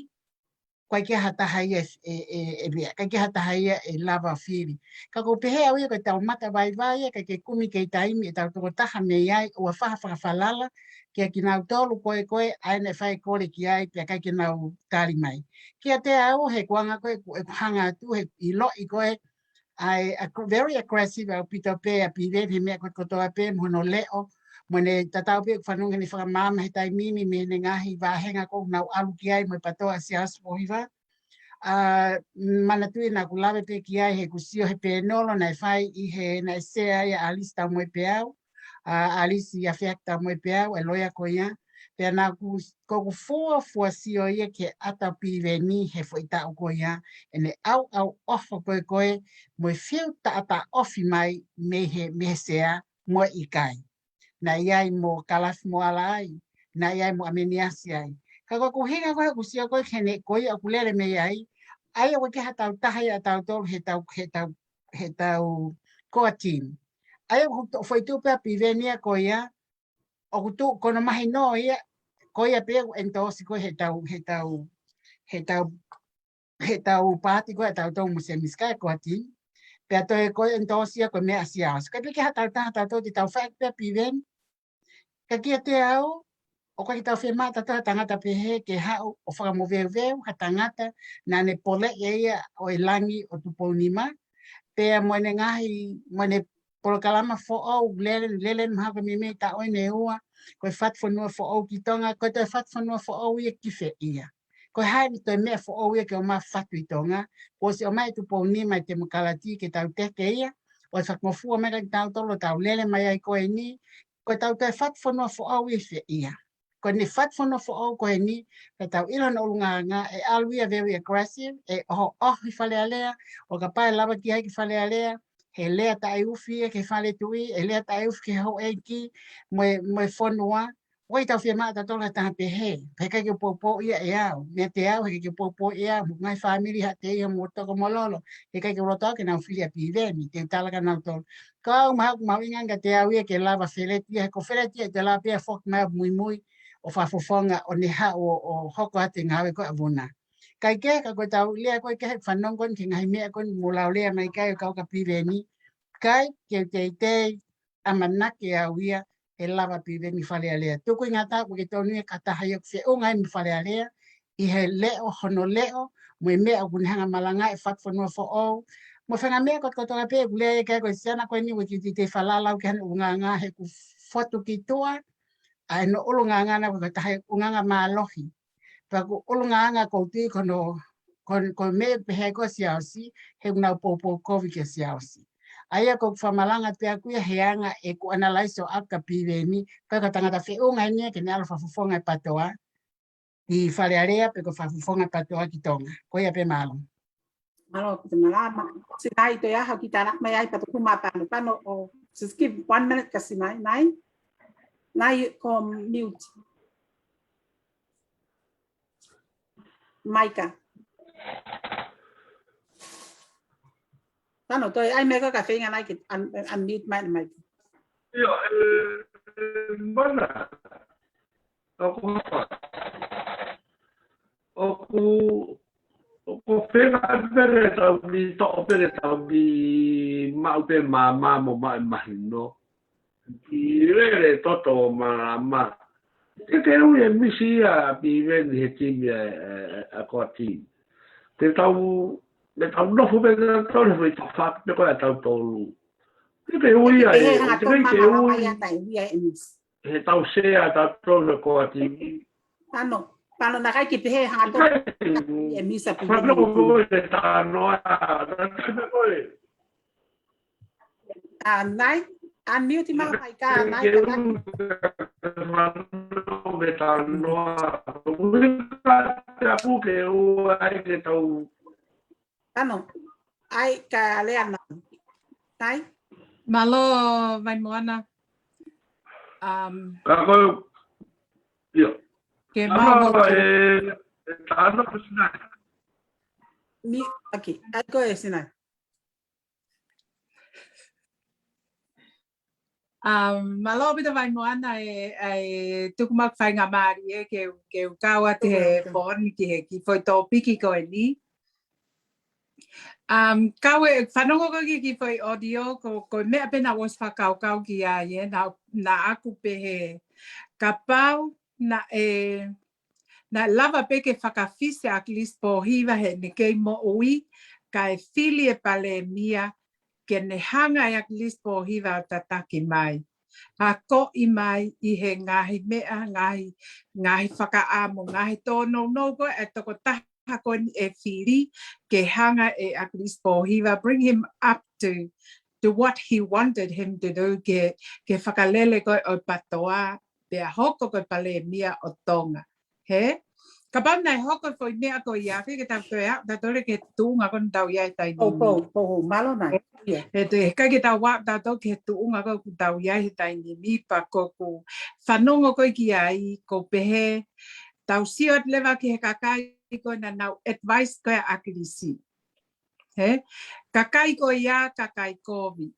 ʻoku ʻikai ke ha taha ia ʻe, ʻe, ʻe, ʻe meʻa, ʻikai ke ha taha ia ʻe lava fili. Ka ʻoku ou pehē au ia ko ʻetau matavaivai ia, ʻikai ke kumi kei taimi ʻetau tokotaha mei ai, ʻoua faha fakafalala, kia kinautolu ko ē ko ē, ʻa ē naʻe fai kole ki ai, pea ʻikai ke nau tali mai. Kiate au, he ko e anga ko ē, ʻeku, ʻeku hanga atu, he ʻiloʻi ko ē, ʻa e ag-, very aggressive ʻaupito pē ʻa Piveni he meʻa ko ē kotoa pē mo hono leʻo, mo ʻene tatau pē ʻoku fanongo ki heʻene fakamaama he taimi ni mei heʻene ngaahi vāhenga ko ē ʻoku nau ʻalu ki ai mo e PATOA ʻa Siaosi Pōhiva. ʻA, manatuʻi naʻa ku lave pē ki ai he ʻeku sio he pēnolo naʻe fai ʻi he naʻe sea ai ʻa ʻAlisi Taumoepeau, ʻa ʻAlisi ʻAfeaki Taumoepeau, e loea ko ia. Pea naʻa ku, ko ʻeku fuofua sio ia ki he ʻata ʻo Piveni he foʻi taʻu ko ia, ʻene ʻauʻauʻofa ko ē ko ē, mo e fiu taʻataʻofi mai mei he, mei he sea, mo e ʻikai. Naʻe ʻi ai mo Kalafi mo Ala ai, naʻe ʻi ai mo ʻAmeniasi ai. Ka ko ʻeku ʻuhinga ko ē ʻeku sio ko ē ki heʻene ko ia ʻoku lele mei ai, ʻa ia ʻoku ʻikai ke ha taha ia ʻatautolu he tau, he tau, he tau core team. ʻA ia ʻoku to-, foʻi tuʻu pē ʻa Piveni ia ko ia, ʻoku tuʻu ko hono mahino ia, ko ia pē ʻoku endorse ko ē he tau, he tau, he tau, he tau paati ko ē ʻatautolu mo Sēmisi Sky core team. Pea toe ko e endorse ia ko e meʻa ʻa Siaosi. Ka ʻikai ke ha taha ia ʻatautolu te tau fai pē ʻa Piveni. Ka kiate au, ʻoku ʻikai ke tau fiemaʻu ʻatautolu ha tangata pehē ke haʻu ʻo fakamoveuveu, ha tangata naʻa ne poleʻi ia ʻo e langi ʻo Tupouniva. Pea mo ʻene ngaahi, mo ʻene polokalama foʻou, lele, lele mahalo ko e meimei taʻu eni ʻe ua, ko e fatu fonua foʻou ki Tonga, ko e toe fatu fonua foʻou ia ki fē ia. Ko e hā ʻene toe meʻa foʻou ia ke ʻomai fatu ʻi Tonga, kuo ʻosi ʻomai ʻe Tupouniva e temokalati ke tau teke ia, ʻo fakangofua mai kia kitautolu ʻo tau lele mai ai ko eni, ko ʻetau toe fatu fonua foʻou ʻi fē ia. Ko ʻene fatu fonua foʻou ko eni, pea tau ʻilo hono ʻulungaanga, ʻe ʻalu ia very aggressive, ʻe ʻohoʻoho ʻi Fale Alea, ʻo kapau ʻe lava ki ai ki Fale Alea, he lea taʻeufi ia ki he fale tuʻi, ʻe lea taʻeufi ki he houʻeiki, mo e, mo e fonua, ʻoku ʻikai ke tau fiemaʻu ʻatautolu ha taha pehē, he ʻikai ke u poupou ia ʻe au, meiate au, he ʻikai ke u poupou ia ʻe au, mo e ngaahi fāmili Haʻateia mo Tokomololo, he ʻikai ke u loto au ke nau fili ʻa Piveni, te u tala kia nautolu. Ka ʻoku mahuʻinga ange kiate au ia ke lava Feleti ia, he ko Feleti ia ʻe toe lava pē ia ʻo foki mai ʻo muimui ʻo fakafofonga ʻo ne haʻu ʻo, ʻo hoko atu e ngāue ko ē ʻa Vuna. Kae kehe, ka ko ʻetau lea ko ē ki he fanongo ko eni ki he ngaahi meʻa ko eni mo lau lea mai ki ai ʻo kau kia Piveni, ʻikai ke u teitei ʻamanaki au ia ʻe lava ʻa Piveni Fale Alea. Tukuingata ʻoku ʻikai ke tonu ia ki ha taha ia ʻoku feʻunga ia mo Fale Alea, ʻi he leʻo, hono leʻo, mo e meʻa ʻoku ne hanga ʻo malangaʻi e fatu fonua foʻou. Mo e faʻahinga meʻa kotoa kotoa pē, ʻoku lea ia ki ai ko e siana ko eni ʻoku ʻikai ke u teitei falala au ki hono ʻulungaanga he ʻoku fotu ki tuʻa, ʻa hono ʻulungaanga naʻe ʻikai ko ha taha ʻulungaanga mālohi. Pea ko e ʻulungaanga ʻoku ou tui ko hono, ko, ko e meʻa pehē ko ē ʻa Siaosi, he ʻoku nau poupou kovi kia Siaosi. ʻA ia ʻoku ou fakamalanga pē ʻaʻaku ia he anga ʻeku analyze ʻo ʻaku kia Piveni, ʻikai ko ha tangata feʻunga eni ia ke ne ʻalu ʻo fakafofonga e PATOA ʻi Fale Alea pe ko e fakafofonga e PATOA ki Tonga. Ko ia pē, mālō. Mālō, ko te malama. Sinai, toe ʻaho ki tānaki mai ai, Patokuma, Pano, Pano, ʻo, just give one minute kia Sinai, Nai. Nai, ko mute. Maika. Pano, toe ʻai mai ko e ka feinga Nai ke un-, unmute mai Maika. ʻIo, ʻe, ʻe, mana. ʻOku, ʻoku, ʻoku feinga pē ke tau mi toʻo pē ke tau mi maʻu pē māmā mo maʻu e mahino. Ki lele toto ʻo malama. Ke ke ui e misi ia ʻa Piveni he timi ʻa, ʻa, ʻa, ʻa core team. Ke tau, ke tau nofo pē ke tau nofo ʻi he fatu pē ko ē ʻatautolu. Ke ke ui ia e, ke ke ui. He tau sea ʻatautolu he core team. Pano, Pano naʻe ʻikai ke pehē hanga ʻo toʻo e misi ʻa Piveni. Pano ko e tano a, tano ko e. ʻA, Nai, unmute mai Maika, Nai, ka Nai. Ke tano a, ke ua ai ke tau Pano, ʻai ka lea Nai. Nai? Mālō, Vaimoana. Um, ka ko, ʻio. Ke mālō, ʻe, ʻe tano ko Sinai. Mi, okay, ʻai ko ē Sinai. Um, mālō ʻaupito Vaimoana e, e tuku mai hoku faingamālie ke, ke u kau atu he pō ni ki he kiʻi foʻi tōpiki ko eni. Um, kau e fanongo ko ē ki he kiʻi foʻi audio ko, ko e meʻa pē naʻá ku ʻosi fakakaukau ki ai ē, naʻá, naʻá ku pehē kapau naʻe, naʻe lava pē ke fakafisi ʻa ʻAkilisi Pōhiva heʻene kei moʻui, kae fili e palēmia, ke ne hanga ʻe ʻAkilisi Pōhiva ʻo tataki mai. Akoʻi mai ʻi he ngaahi meʻa, ngaahi, ngaahi fakaʻamu, ngaahi tōnounou ko ē ʻa e tokotaha ko eni ʻe fili, ke hanga ʻe ʻAkilisi Pōhiva, bring him up to, to what he wanted him to do, ke, ke fakalele ko ē ʻo e PTOA, pea hoko ko e palēmia ʻo Tonga. Hē? Kapau naʻe hoko e foʻi meʻa ko ia, ʻikai ke tau toe aʻu tautolu ki he tuʻunga ko eni ʻoku tau ʻi ai he taimi ni. Pou, pou, pou, mālō nai. Ia. He te, ʻikai ke tau aʻu tautolu ki he tuʻunga ko ē ʻoku tau ʻi ai he taimi ni, pea ko ʻeku fanongo ko ē ki ai, ʻoku ou pehē, tau sio atu leva ki he kakai ko ē naʻa nau advice ko ē ʻa ʻAkilisi. Hē? Kakai ko ia, kakai kovi.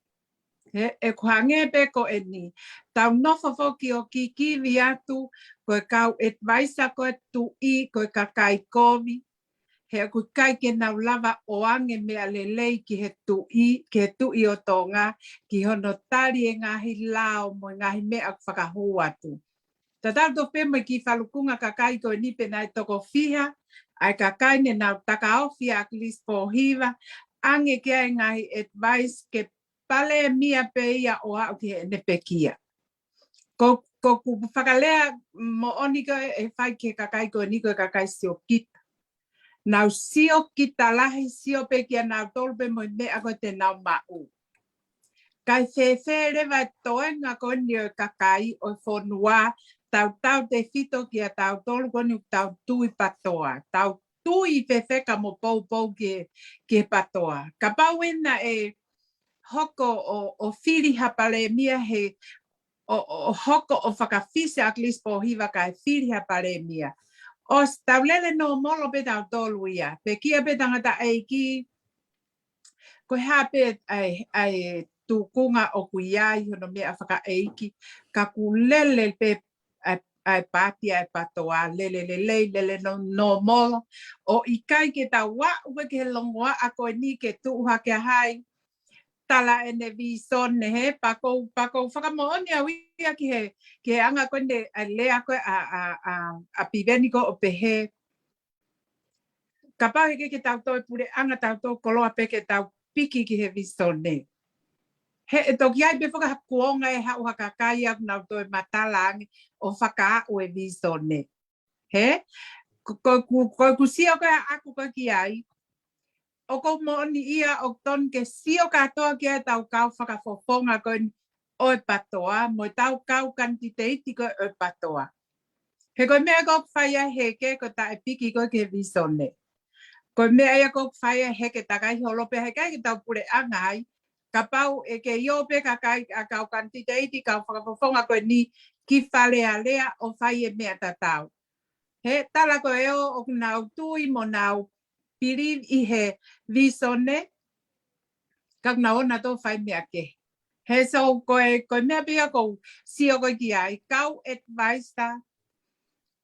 Hē? ʻOku hangē pē ko eni. Tau nofo foki ʻo kikivi atu, ko e kau advisor ko ē tuʻi, ko e kakai kovi. He ʻoku ʻikai ke nau lava ʻo ʻoange meʻa lelei ki he tuʻi, ki he tuʻi ʻo Tonga, ki hono tali e ngaahi lao mo e ngaahi meʻa ʻoku fakahū atu. Tatau tofu pē mo e kiʻi falukunga kakai ko eni pe naʻe toko fiha ʻa e kakai ne nau takaofi ʻa ʻAkilisi Pōhiva, ʻange ki ai e ngaahi advice ke palēmia pē ia ʻo aʻu ki heʻene pekia. Ko, ko ʻeku fakalea moʻoni ko ē ʻe fai ki he kakai ko eni ko e kakai siokita. Nau siokita lahi, sio pē kia nautolu pē mo e meʻa ko ē te nau maʻu. Kae fēfē leva e toenga ko eni ʻo e kakai ʻo e fonua, tautautefito kia tautolu ko eni ʻoku tau tui PTOA. Tau tui fēfē ka mo poupou ki he, ki he PTOA. Kapau ē naʻe hoko ʻo, ʻo fili ha palēmia he, ʻo, ʻo, ʻo hoko ʻo fakafisi ʻa ʻAkilisi Pōhiva kae fili ha palēmia. ʻOsi tau lele nōmolo pē tautolu ia. Pekia pē tangataʻeiki, ko e hā pē ʻa e, ʻa e tuʻunga ʻoku ʻi ai hono meʻa fakaʻeiki, ka ʻoku lele pē ʻa e, ʻa e paati ʻa e PTOA, lele lelei, lele nō, nōmolo. ʻOku ʻikai ke tau aʻu pē ki he longoaʻa ko eni ke tuʻu hake ʻa hai, tala ʻene visone hē, pea ʻoku ou, pea ʻoku ou fakamoʻoni au ia ki he, ki he anga ko eni ʻa e lea ko ē ʻa, ʻa, ʻa, ʻa Piveni ko ē ʻo pehē. Kapau heʻikai ke tau toe puleʻanga, tau toe koloa pē ke tau piki ki he visone. He ʻe toki ʻi ai pē foki ha kuonga ʻe haʻu ha kakai ʻoku nau toe matala ange ʻo fakaaʻu e visone. Hē? Ko, ko, ko, ko ʻeku sio ko ē ʻaʻaku ko ē ki ai. ʻOku ou moʻoni ia ʻoku totonu ke sio kātoa ki ai ʻetau kau fakafofonga ko eni ʻo e PTOA, mo ʻetau kau kanititeiti ko ē ʻo e PTOA. He ko e meʻa ʻoku fai ai heke ko e taʻepiki ko ē ki he visone. Ko e meʻa ia ʻoku fai ai heke takai holo pē heʻikai ke tau puleʻanga ai. Kapau ʻe kei ō pē kakai ʻa e kau kanititeiti, kau fakafofonga ko eni ki Fale Alea ʻo fai e meʻa tatau. He tala ko ē ʻoku nau tui mo nau believe ʻi he visone, ka ʻoku nau ō nautolu ʻo fai meʻa kehe. He so ko e, ko e meʻa pē ia ʻoku ou sio ko ē ki ai, kau advisor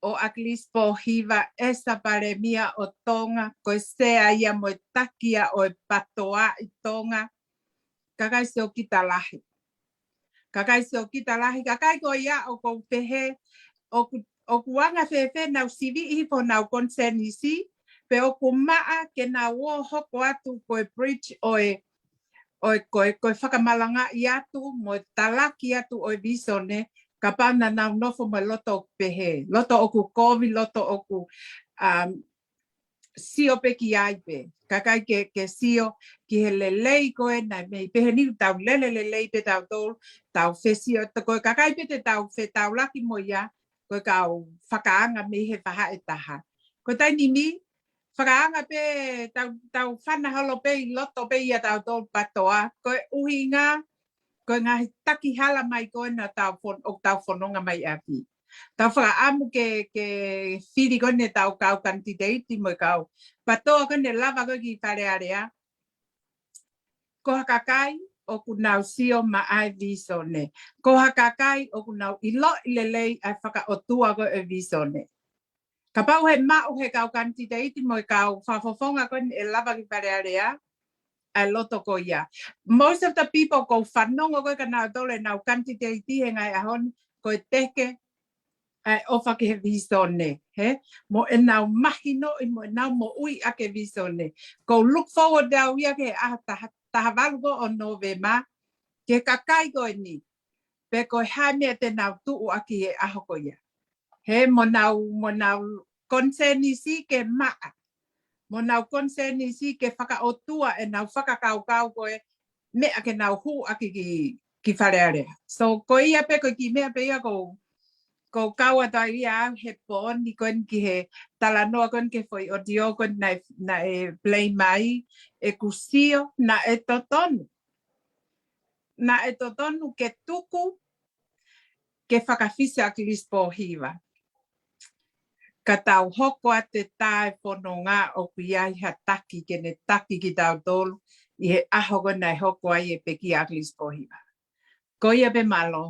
ʻo ʻAkilisi Pōhiva ʻe sa palēmia ʻo Tonga, ko e sea ia mo e taki ia ʻo e PTOA ʻi Tonga, kakai siokita lahi. Kakai siokita lahi, kakai ko ia ʻoku ou pehē, ʻoku, ʻoku anga fēfē nau siviʻi hifo honau konisēnisi, pe ʻoku maʻa ke nau ō hoko atu ko e bridge ʻo e, ʻo e, ko e, ko e fakamalangaʻi atu, mo e talaki atu ʻo e visone, kapau naʻa nau nofo mo e loto ʻoku pehē, loto ʻoku kovi, loto ʻoku, um, sio pē ki ai pē. Kakai ke, ke sio ki he lelei ko ē naʻe mei pehē ni tau lele lelei pē tautolu, tau fēsio, ko e kakai pē te tau fetaulaki mo ia, ko e kau fakaanga mei he fahaʻi ʻe taha. Ko e taimi ni, fakaanga pē tau, tau fana holo pē ʻi loto pē ia tautolu PTOA, ko e ʻuhinga, ko e ngaahi taki hala mai ko ē naʻa tau fon-, ʻoku tau fononga mai ʻapi. Tau fakaʻamu ke, ke fili ko eni ʻetau kau kanititeiti mo e kau PTOA ko eni lava ko ē ki Fale Alea. Ko ha kakai, ʻoku nau sio maʻa e visone. Ko ha kakai ʻoku nau ʻiloʻi lelei ʻa e fakaʻotua ko e visone. Kapau he maʻu he kau kanititeiti mo e kau fakafofonga ko eni ʻe lava ki Fale Alea, ʻa e loto ko ia. Most of the people ʻoku ou fanongo ko ē kia nautolu ʻenau kanititeiti he ngaahi ʻaho ni, ko e teke ʻa e ʻofa ki he visone, he? Mo ʻenau mahinoʻi, mo ʻenau moʻui ʻaki e visone. ʻOku ou look forward au ia ki he ʻaho taha, taha valu ko ē ʻo Nōvema, ki he kakai ko eni. Pe ko e hā e meʻa te nau tuʻu ʻaki he ʻaho ko ia. He mo nau, mo nau konisēnisi ke maʻa. Mo nau konisēnisi ke fakaʻotua ʻenau fakakaukau ko e meʻa ke nau hū ʻaki ki, ki Fale Alea. So, ko ia pē, ko e kiʻi meʻa pē ia ʻoku ou, ʻoku ou kau atu ai ia au he pō ni ko eni ki he talanoa ko eni ki he foʻi ʻotio ko eni naʻe, naʻe play mai, ʻeku sio, naʻe totonu. Naʻe totonu ke tuku, ke fakafisi ʻa ʻAkilisi Pōhiva. Ka tau hoko atu e tā e fononga ʻoku ʻi ai ha taki ke ne taki kitautolu ʻi he ʻaho ko ē naʻe hoko ai e pekia ʻa ʻAkilisi Pōhiva. Ko ia pē, mālō.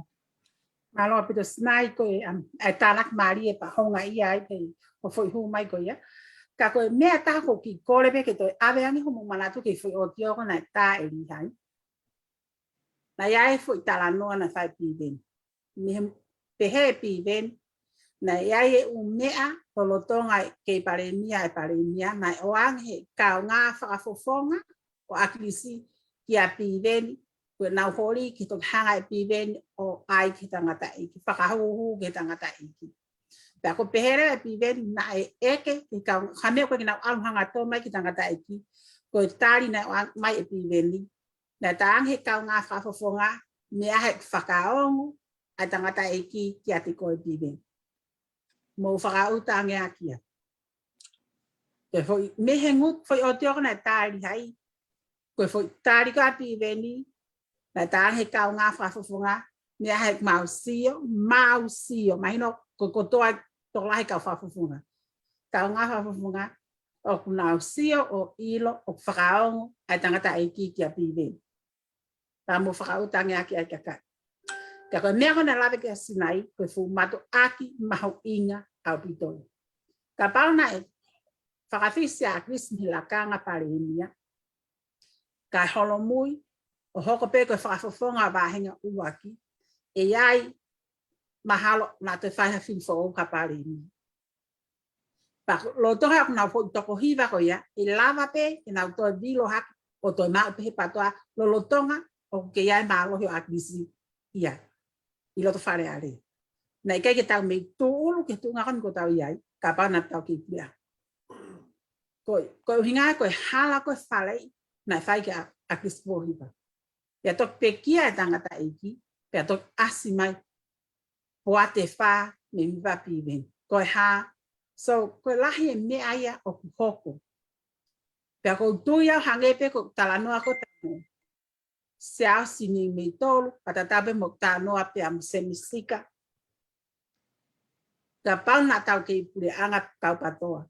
Mālō ʻaupito Sinai, ko e, um, e tānaki mālie pea houngaʻia ai pē hoʻo foʻi hū mai ko ia. Ka ko e meʻa ʻe taha ʻoku ou kiʻi kole pē ke toe ʻave ange hoʻomou manatu ki he foʻi ʻotio ko ē naʻe tā ʻe Lihai. Naʻe ʻi ai e foʻi talanoa naʻe fai ʻe Piveni. Mei he pehē ʻe Piveni, naʻe ʻi ai e ʻū meʻa lolotonga e kei palēmia, e palēmia, naʻe ʻoange he kaungā fakafofonga ʻo ʻAkilisi kia Piveni, ko ʻenau holi ke toki hanga ʻe Piveni ʻo ʻai ki he tangataʻeiki, fakahūhū ki he tangataʻeiki. Pea ʻoku pehē leva ʻe Piveni naʻe ʻeke, ke kau, ha meʻa ko ē ke nau ʻalu hangatonu ai ki he tangataʻeiki, ko e tali naʻe ʻoange mai ʻe Piveni, naʻe talaange he kaungā fakafofonga, meʻa he fakaongo ʻa e tangataʻeiki kiate koe Piveni. Mou fakaʻuta ange ʻaki ia. Ko e foʻi, mei he ngutu foʻi ʻotio ko ē naʻe tā ʻe Lihai. Ko e foʻi tali ko ē ʻa Piveni, naʻe talaange he kaungā fakafofonga, meʻa he mau sio, mau sio, mahino ko e kotoa tokolahi e kau fakafofonga. Kaungā fakafofonga, ʻoku nau sio ʻo ʻilo ʻoku fakaongo ʻa e tangataʻeiki kia Piveni. Pea mou fakaʻuta ange ʻaki ʻa e kakai. Ka ko e meʻa ko ē naʻe lave ki ai ʻa Sinai, ko e fuʻu mātuʻaki mahuʻinga ʻaupito ia. Kapau naʻe fakafisi ʻa ʻAkilisi mei he lakanga palēmia, kae holomui ʻo hoko pē ko e fakafofonga vāhenga ʻuluaki, ʻe ʻi ai mahalo naʻa toe fai ha fili foʻou ki he palēmia. Pea lolotonga ʻoku nau foʻi toko hiva ko ia, ʻe lava pē ke nau toe vilo hake ʻo toe maʻu pē he PTOA lolotonga ʻoku kei ʻi ai e mālohi ʻo ʻAkilisi ia ʻi loto Fale Alea. Naʻe ʻikai ke tau mei tūʻulu ki he tuʻunga ko eni ʻoku tau ʻi ai, kapau naʻa tau kei puleʻanga. Ko e, ko e ʻuhinga ko e hala ko ē Fale naʻe fai kia ʻAkilisi Pōhiva. Pea toki pekia e tangataʻeiki, pea toki ʻasi mai poate fā mei Miva Piveni. Ko e hā? So, ko e lahi e meʻa ia ʻoku hoko. Pea ʻoku ou tui au hangē pē ko e talanoa ko ē ʻa Siaosi Niumeitolu, pea tatau pē mo e talanoa pea mo Semi Sika. Kapau naʻa tau kei puleʻanga kau PTOA,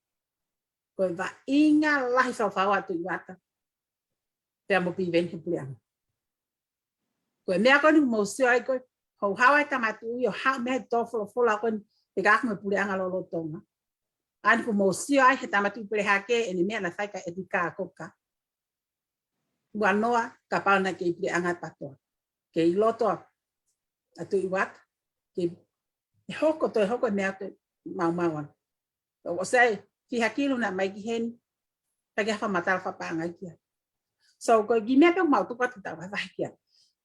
ko e vaʻinga lahi fakafaua ʻa Tuʻivata pea mo Piveni he puleʻanga. Ko e meʻa ko eni ʻoku mou sio ai ko ē, houhau ai e Tama Tuʻi ʻo haʻu mei he tō folofola ko eni, ʻe kau mo e puleʻanga lolotonga. ʻA eni ʻoku mou sio ai he Tama Tuʻi Pelehake, ʻene meʻa naʻe fai kia ʻEtika Koka. Ua noa, kapau naʻe kei puleʻanga e PTOA. Kei loto ʻa Tuʻivata, kei, ʻe hoko, toe hoko e meʻa ko ē maumau ana. ʻO sai, fiha kilu naʻe ʻomai ki heni, ʻikai ke ha fakamatala fakapaʻanga ki ai. So, ko e kiʻi meʻa pē ʻoku mau tuku atu ke tau vahevahe ki ai.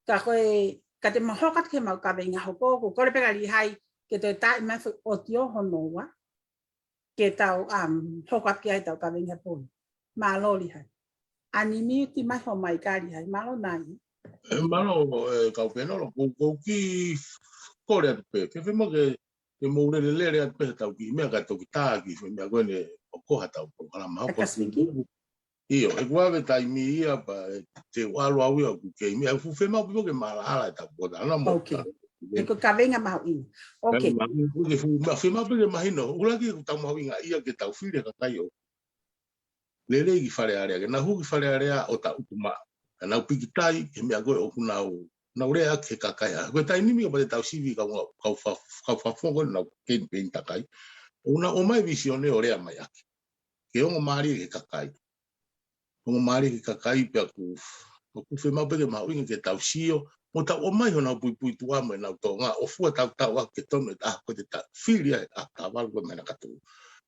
Ka ko e, ka te mau hoko atu ki heʻemau kaveinga hoko, ʻoku ou kole pē kia Lihai ke toe taaʻi mai e foʻi ʻotio hono ua, ke tau, um, hoko atu ki ai ʻetau kaveinga pō ni. Mālō Lihai. Unmute mai ho maika Lihai. Mālō nai. ʻE, mālō, ʻe, kau panel, ʻoku ou, ʻoku ou kiʻi kole atu pē. Ke fai mo ke, ke mou lele lele atu pē ʻetau kiʻi meʻa kae toki tā e kiʻi foʻi meʻa ko eni ʻoku hā ʻetau polokalama. Haka siki. ʻIo, he kuo ʻave e taimi ia pea, ʻe, te u ʻalu au ia ʻoku kei meʻa, ʻoku fiemaʻu pē ke maʻalaʻala ʻetau polokalama. Ok. He ko e kaveinga mahuʻinga. Ok. Kaveinga mahuʻinga, ke fuʻu, ma-, fiemaʻu pē ke mahino. ʻUluaki ʻoku tau mahuʻingaʻia ke tau fili e kakai ʻoku lelei ki Fale Alea, ke nau hū ki Fale Alea ʻo tau tuʻu maʻu. Ka nau pikitai, he meʻa ko ē ʻoku nau, nau lea ʻaki he kakai. Ko e taimi ni ʻoku pau te tau sivi kau, kau fa-, kau fakafofonga ko ē nau keni peni takai. ʻOku nau ʻomai vīsone ʻo lea mai ʻaki. Ke ongo mālie ki he kakai. Ongo mālie ki he kakai pea ʻoku, ʻoku fiemaʻu pē ke mahuʻinga ke tau sio. Mo tau ʻomai honau puipuituʻa mo ʻenau tōʻonga ʻo fua tautau ʻaki ke tonu e taha ko ē te ta fili ai ʻa e taʻu valu ko ē mei he katuʻu.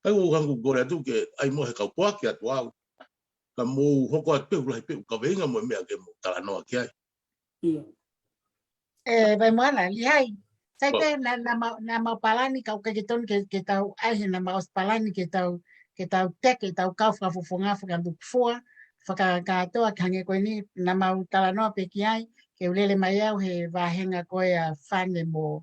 Kae ʻoku ou hanga ʻo kole atu ke ʻai mo e kau poaki atu au. Ka mou hoko atu pē ʻo lahi pē ʻo kaveinga mo e meʻa ke mou talanoa ki ai. ʻIo. ʻE, Vaimoana, Lihai. Sai pē naʻa, naʻa mau, naʻa mau palani ka ʻoku ʻikai ke tonu ke, ke tau ʻai he naʻa mau ʻosi palani ke tau, ke tau teke, tau kau fakafofonga, fakalukufua, fakakātoa ki he hangē ko eni, naʻa mau talanoa pē ki ai, ke u lele mai au he vāhenga ko ē ʻa Fane mo,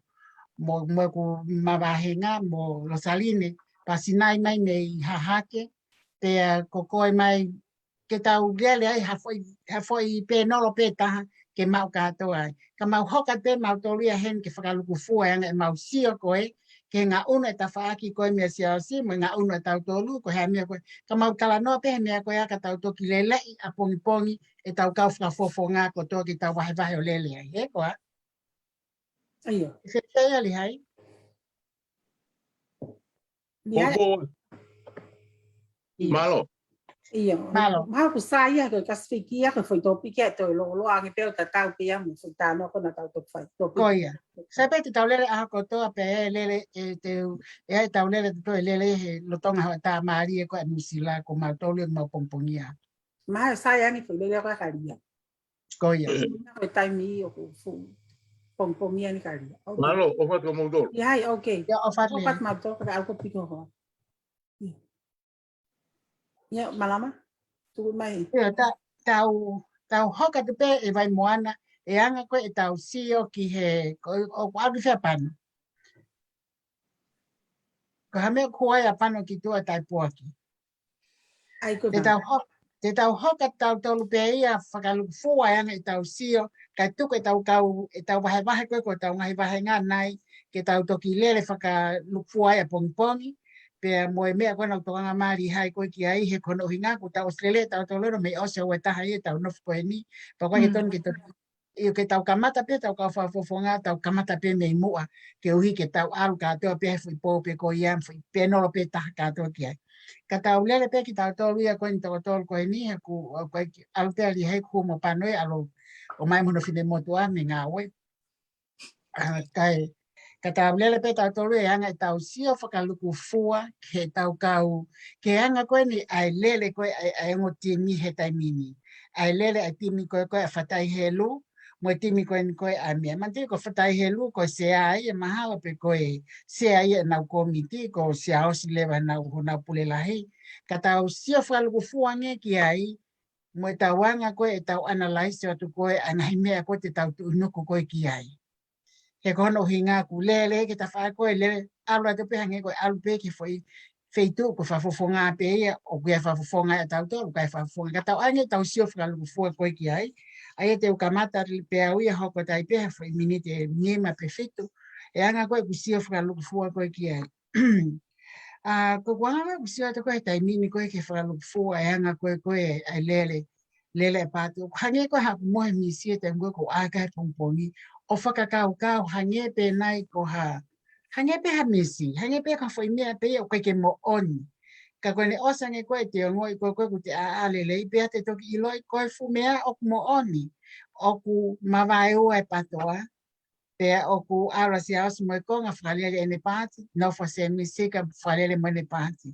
mo, mo ʻeku mavāhenga, mo Losaline, pea Sinai mai mei Hahake, pea ko koe mai ke tau lele ai ha foʻi, ha foʻi pēnolo pē taha ke mau kātoa ai. Ka mau hoko atu pē mautolu ia heni ke fakalukufua e anga ʻemau sio ko ē, ke ngaʻunu e tafaʻaki ko ē meia Siaosi, mo e ngaʻunu e tautolu, ko e hā e meʻa ko ē. Ka mau talanoa pē he meʻa ko ē ka tau toki leleʻi ʻapongipongi ʻetau kau fakafofonga kotoa ke tau vahevahe ʻo lele ai, he koā? ʻIo. Fēfē ia Lihai? Lihai. Popo. ʻIo. Mālō. ʻIo. Mālō. Mahalo ʻoku sai ia ko e kasi fiki ia ko e foʻi tōpiki ʻe toe lōloa ange pē ʻo tatau pē ia mo e foʻi talanoa ko ē naʻa tau toki fai. Tōpiki. Ko ia. Sai pē te tau lele ʻaho kotoa pē ʻe lele ʻe te u, ʻe ʻai ʻetau lele te toe lele he lolotonga hoʻatā mālie ko ē ʻa Nuʻusila ko mautolu ʻoku mau pongipongia. Mahalo sai ange foʻi lele ko ē Kalia. Ko ia. Ko e taimi ʻoku fuʻu pongipongia ni Kalia. ʻOku mālō, ʻofa atu mautolu. Lihai, okay. Ia, ʻofa atu. ʻOfa atu mautolu, ka au ko piko hoa. Ia, Malama, tuku mai. Ia, ta-, tau, tau hoko atu pē ʻe Vaimoana, e anga ko ē ʻetau sio ki he, ko, ʻoku ʻalu ki fē ʻa Pano? Ko e hā e meʻa ʻoku ʻai ʻa Pano ki tuʻa taʻepuaki? ʻAi ko e Te tau ho-, te tau hoko atu tautolu pē ia fakalukufua e anga ʻetau sio, kae tuku ʻetau kau, ʻetau vahevahe ko ē ko ʻetau ngaahi vāhenga nai, ke tau toki lele fakalukufua ai ʻapongipongi, pea mo e meʻa ko ē naʻa ku tokanga mai Lihai ko ē ki ai, he ko hono ʻuhinga kuo tau ʻosi lele tautolu ʻo mei ʻosi ʻa e taha ia ʻetau nofo ko eni, pea ko e ke tonu ke tonu ʻIo ke tau kamata pē, tau kau fakafofonga, tau kamata pē mei muʻa, koeʻuhi ke tau ʻalu kātoa pē he foʻi pō pē ko ia, foʻi pēnolo pē taha kātoa ki ai. Ka tau lele pē kitautolu ia ko eni toko tolu ko eni, he ʻoku, ʻoku ʻai ke ʻalu pē ʻa Lihai, ʻoku hū mo Pano ʻo ʻalu ʻo ʻomai mo hono finemotuʻa mei he ngāue. ʻA, kae, ka tau lele pē tautolu e anga ʻetau sio fakalukufua, ke tau kau, ki he anga ko eni ʻa e lele ko ē ʻa e, ʻa e ongo timi he taimi ni. ʻA e lele ʻa e timi ko ē ko ē ʻa Fatai Helu, mo e timi ko eni ko ē ʻa meʻa. Manatuʻi ko Fatai Helu, ko e sea ia mahalo pe ko e sea ia ʻenau kōmiti, ko Siaosi leva ʻenau, honau pule lahi. Ka tau sio fakalukufua ange ki ai, mo ʻetau anga ko ē ʻetau analyze atu ko ē ʻa e ngaahi meʻa ko ē te tau tuʻunuku ko ē ki ai. He ko hono ʻuhinga ʻoku lele ki he tafaʻaki ko ē lele ʻalu atu pē hangē ko e ʻalu pē ki he foʻi feituʻu ko e fakafofonga pē ia, ʻoku ʻi ai e fakafofonga ʻatautolu, ʻoku ʻi ai e fakafofonga. Ka tau ʻai ange ʻetau sio fakalukufua ko ē ki ai. ʻA ia te u kamata pē au ia hoko atu ai pē ha foʻi miniti ʻe nima pe fitu. E anga ko ē ʻeku sio fakalukufua ko ē ki ai. ʻA, ko ʻeku anga ʻeku sio atu ko ē he taimi ni ko ē ki he fakalukufua e anga ko ē ko ē ʻa e lele, lele ʻa e paati. ʻOku hangē ko e hā ʻoku mohe misi e taimi ko ē ʻoku ʻā ki ai e pongipongi. ʻO fakakaukau hangē pē nai ko ha, hangē pē ha misi, hangē pē ko ha foʻi meʻa pē ia ʻoku ʻikai ke moʻoni. Ka ko ʻene ʻosi ange ko ē te ongoʻi ko ē ko ē ʻoku te ʻāʻā lelei pea te toki ʻiloʻi ko e fuʻu meʻa ʻoku moʻoni. ʻOku mavaeua e patoa, pea ʻoku ʻalu ʻa Siaosi mo e konga fakalele ʻene paati, nofo ʻa Semi Sika fakalele mo ʻene paati.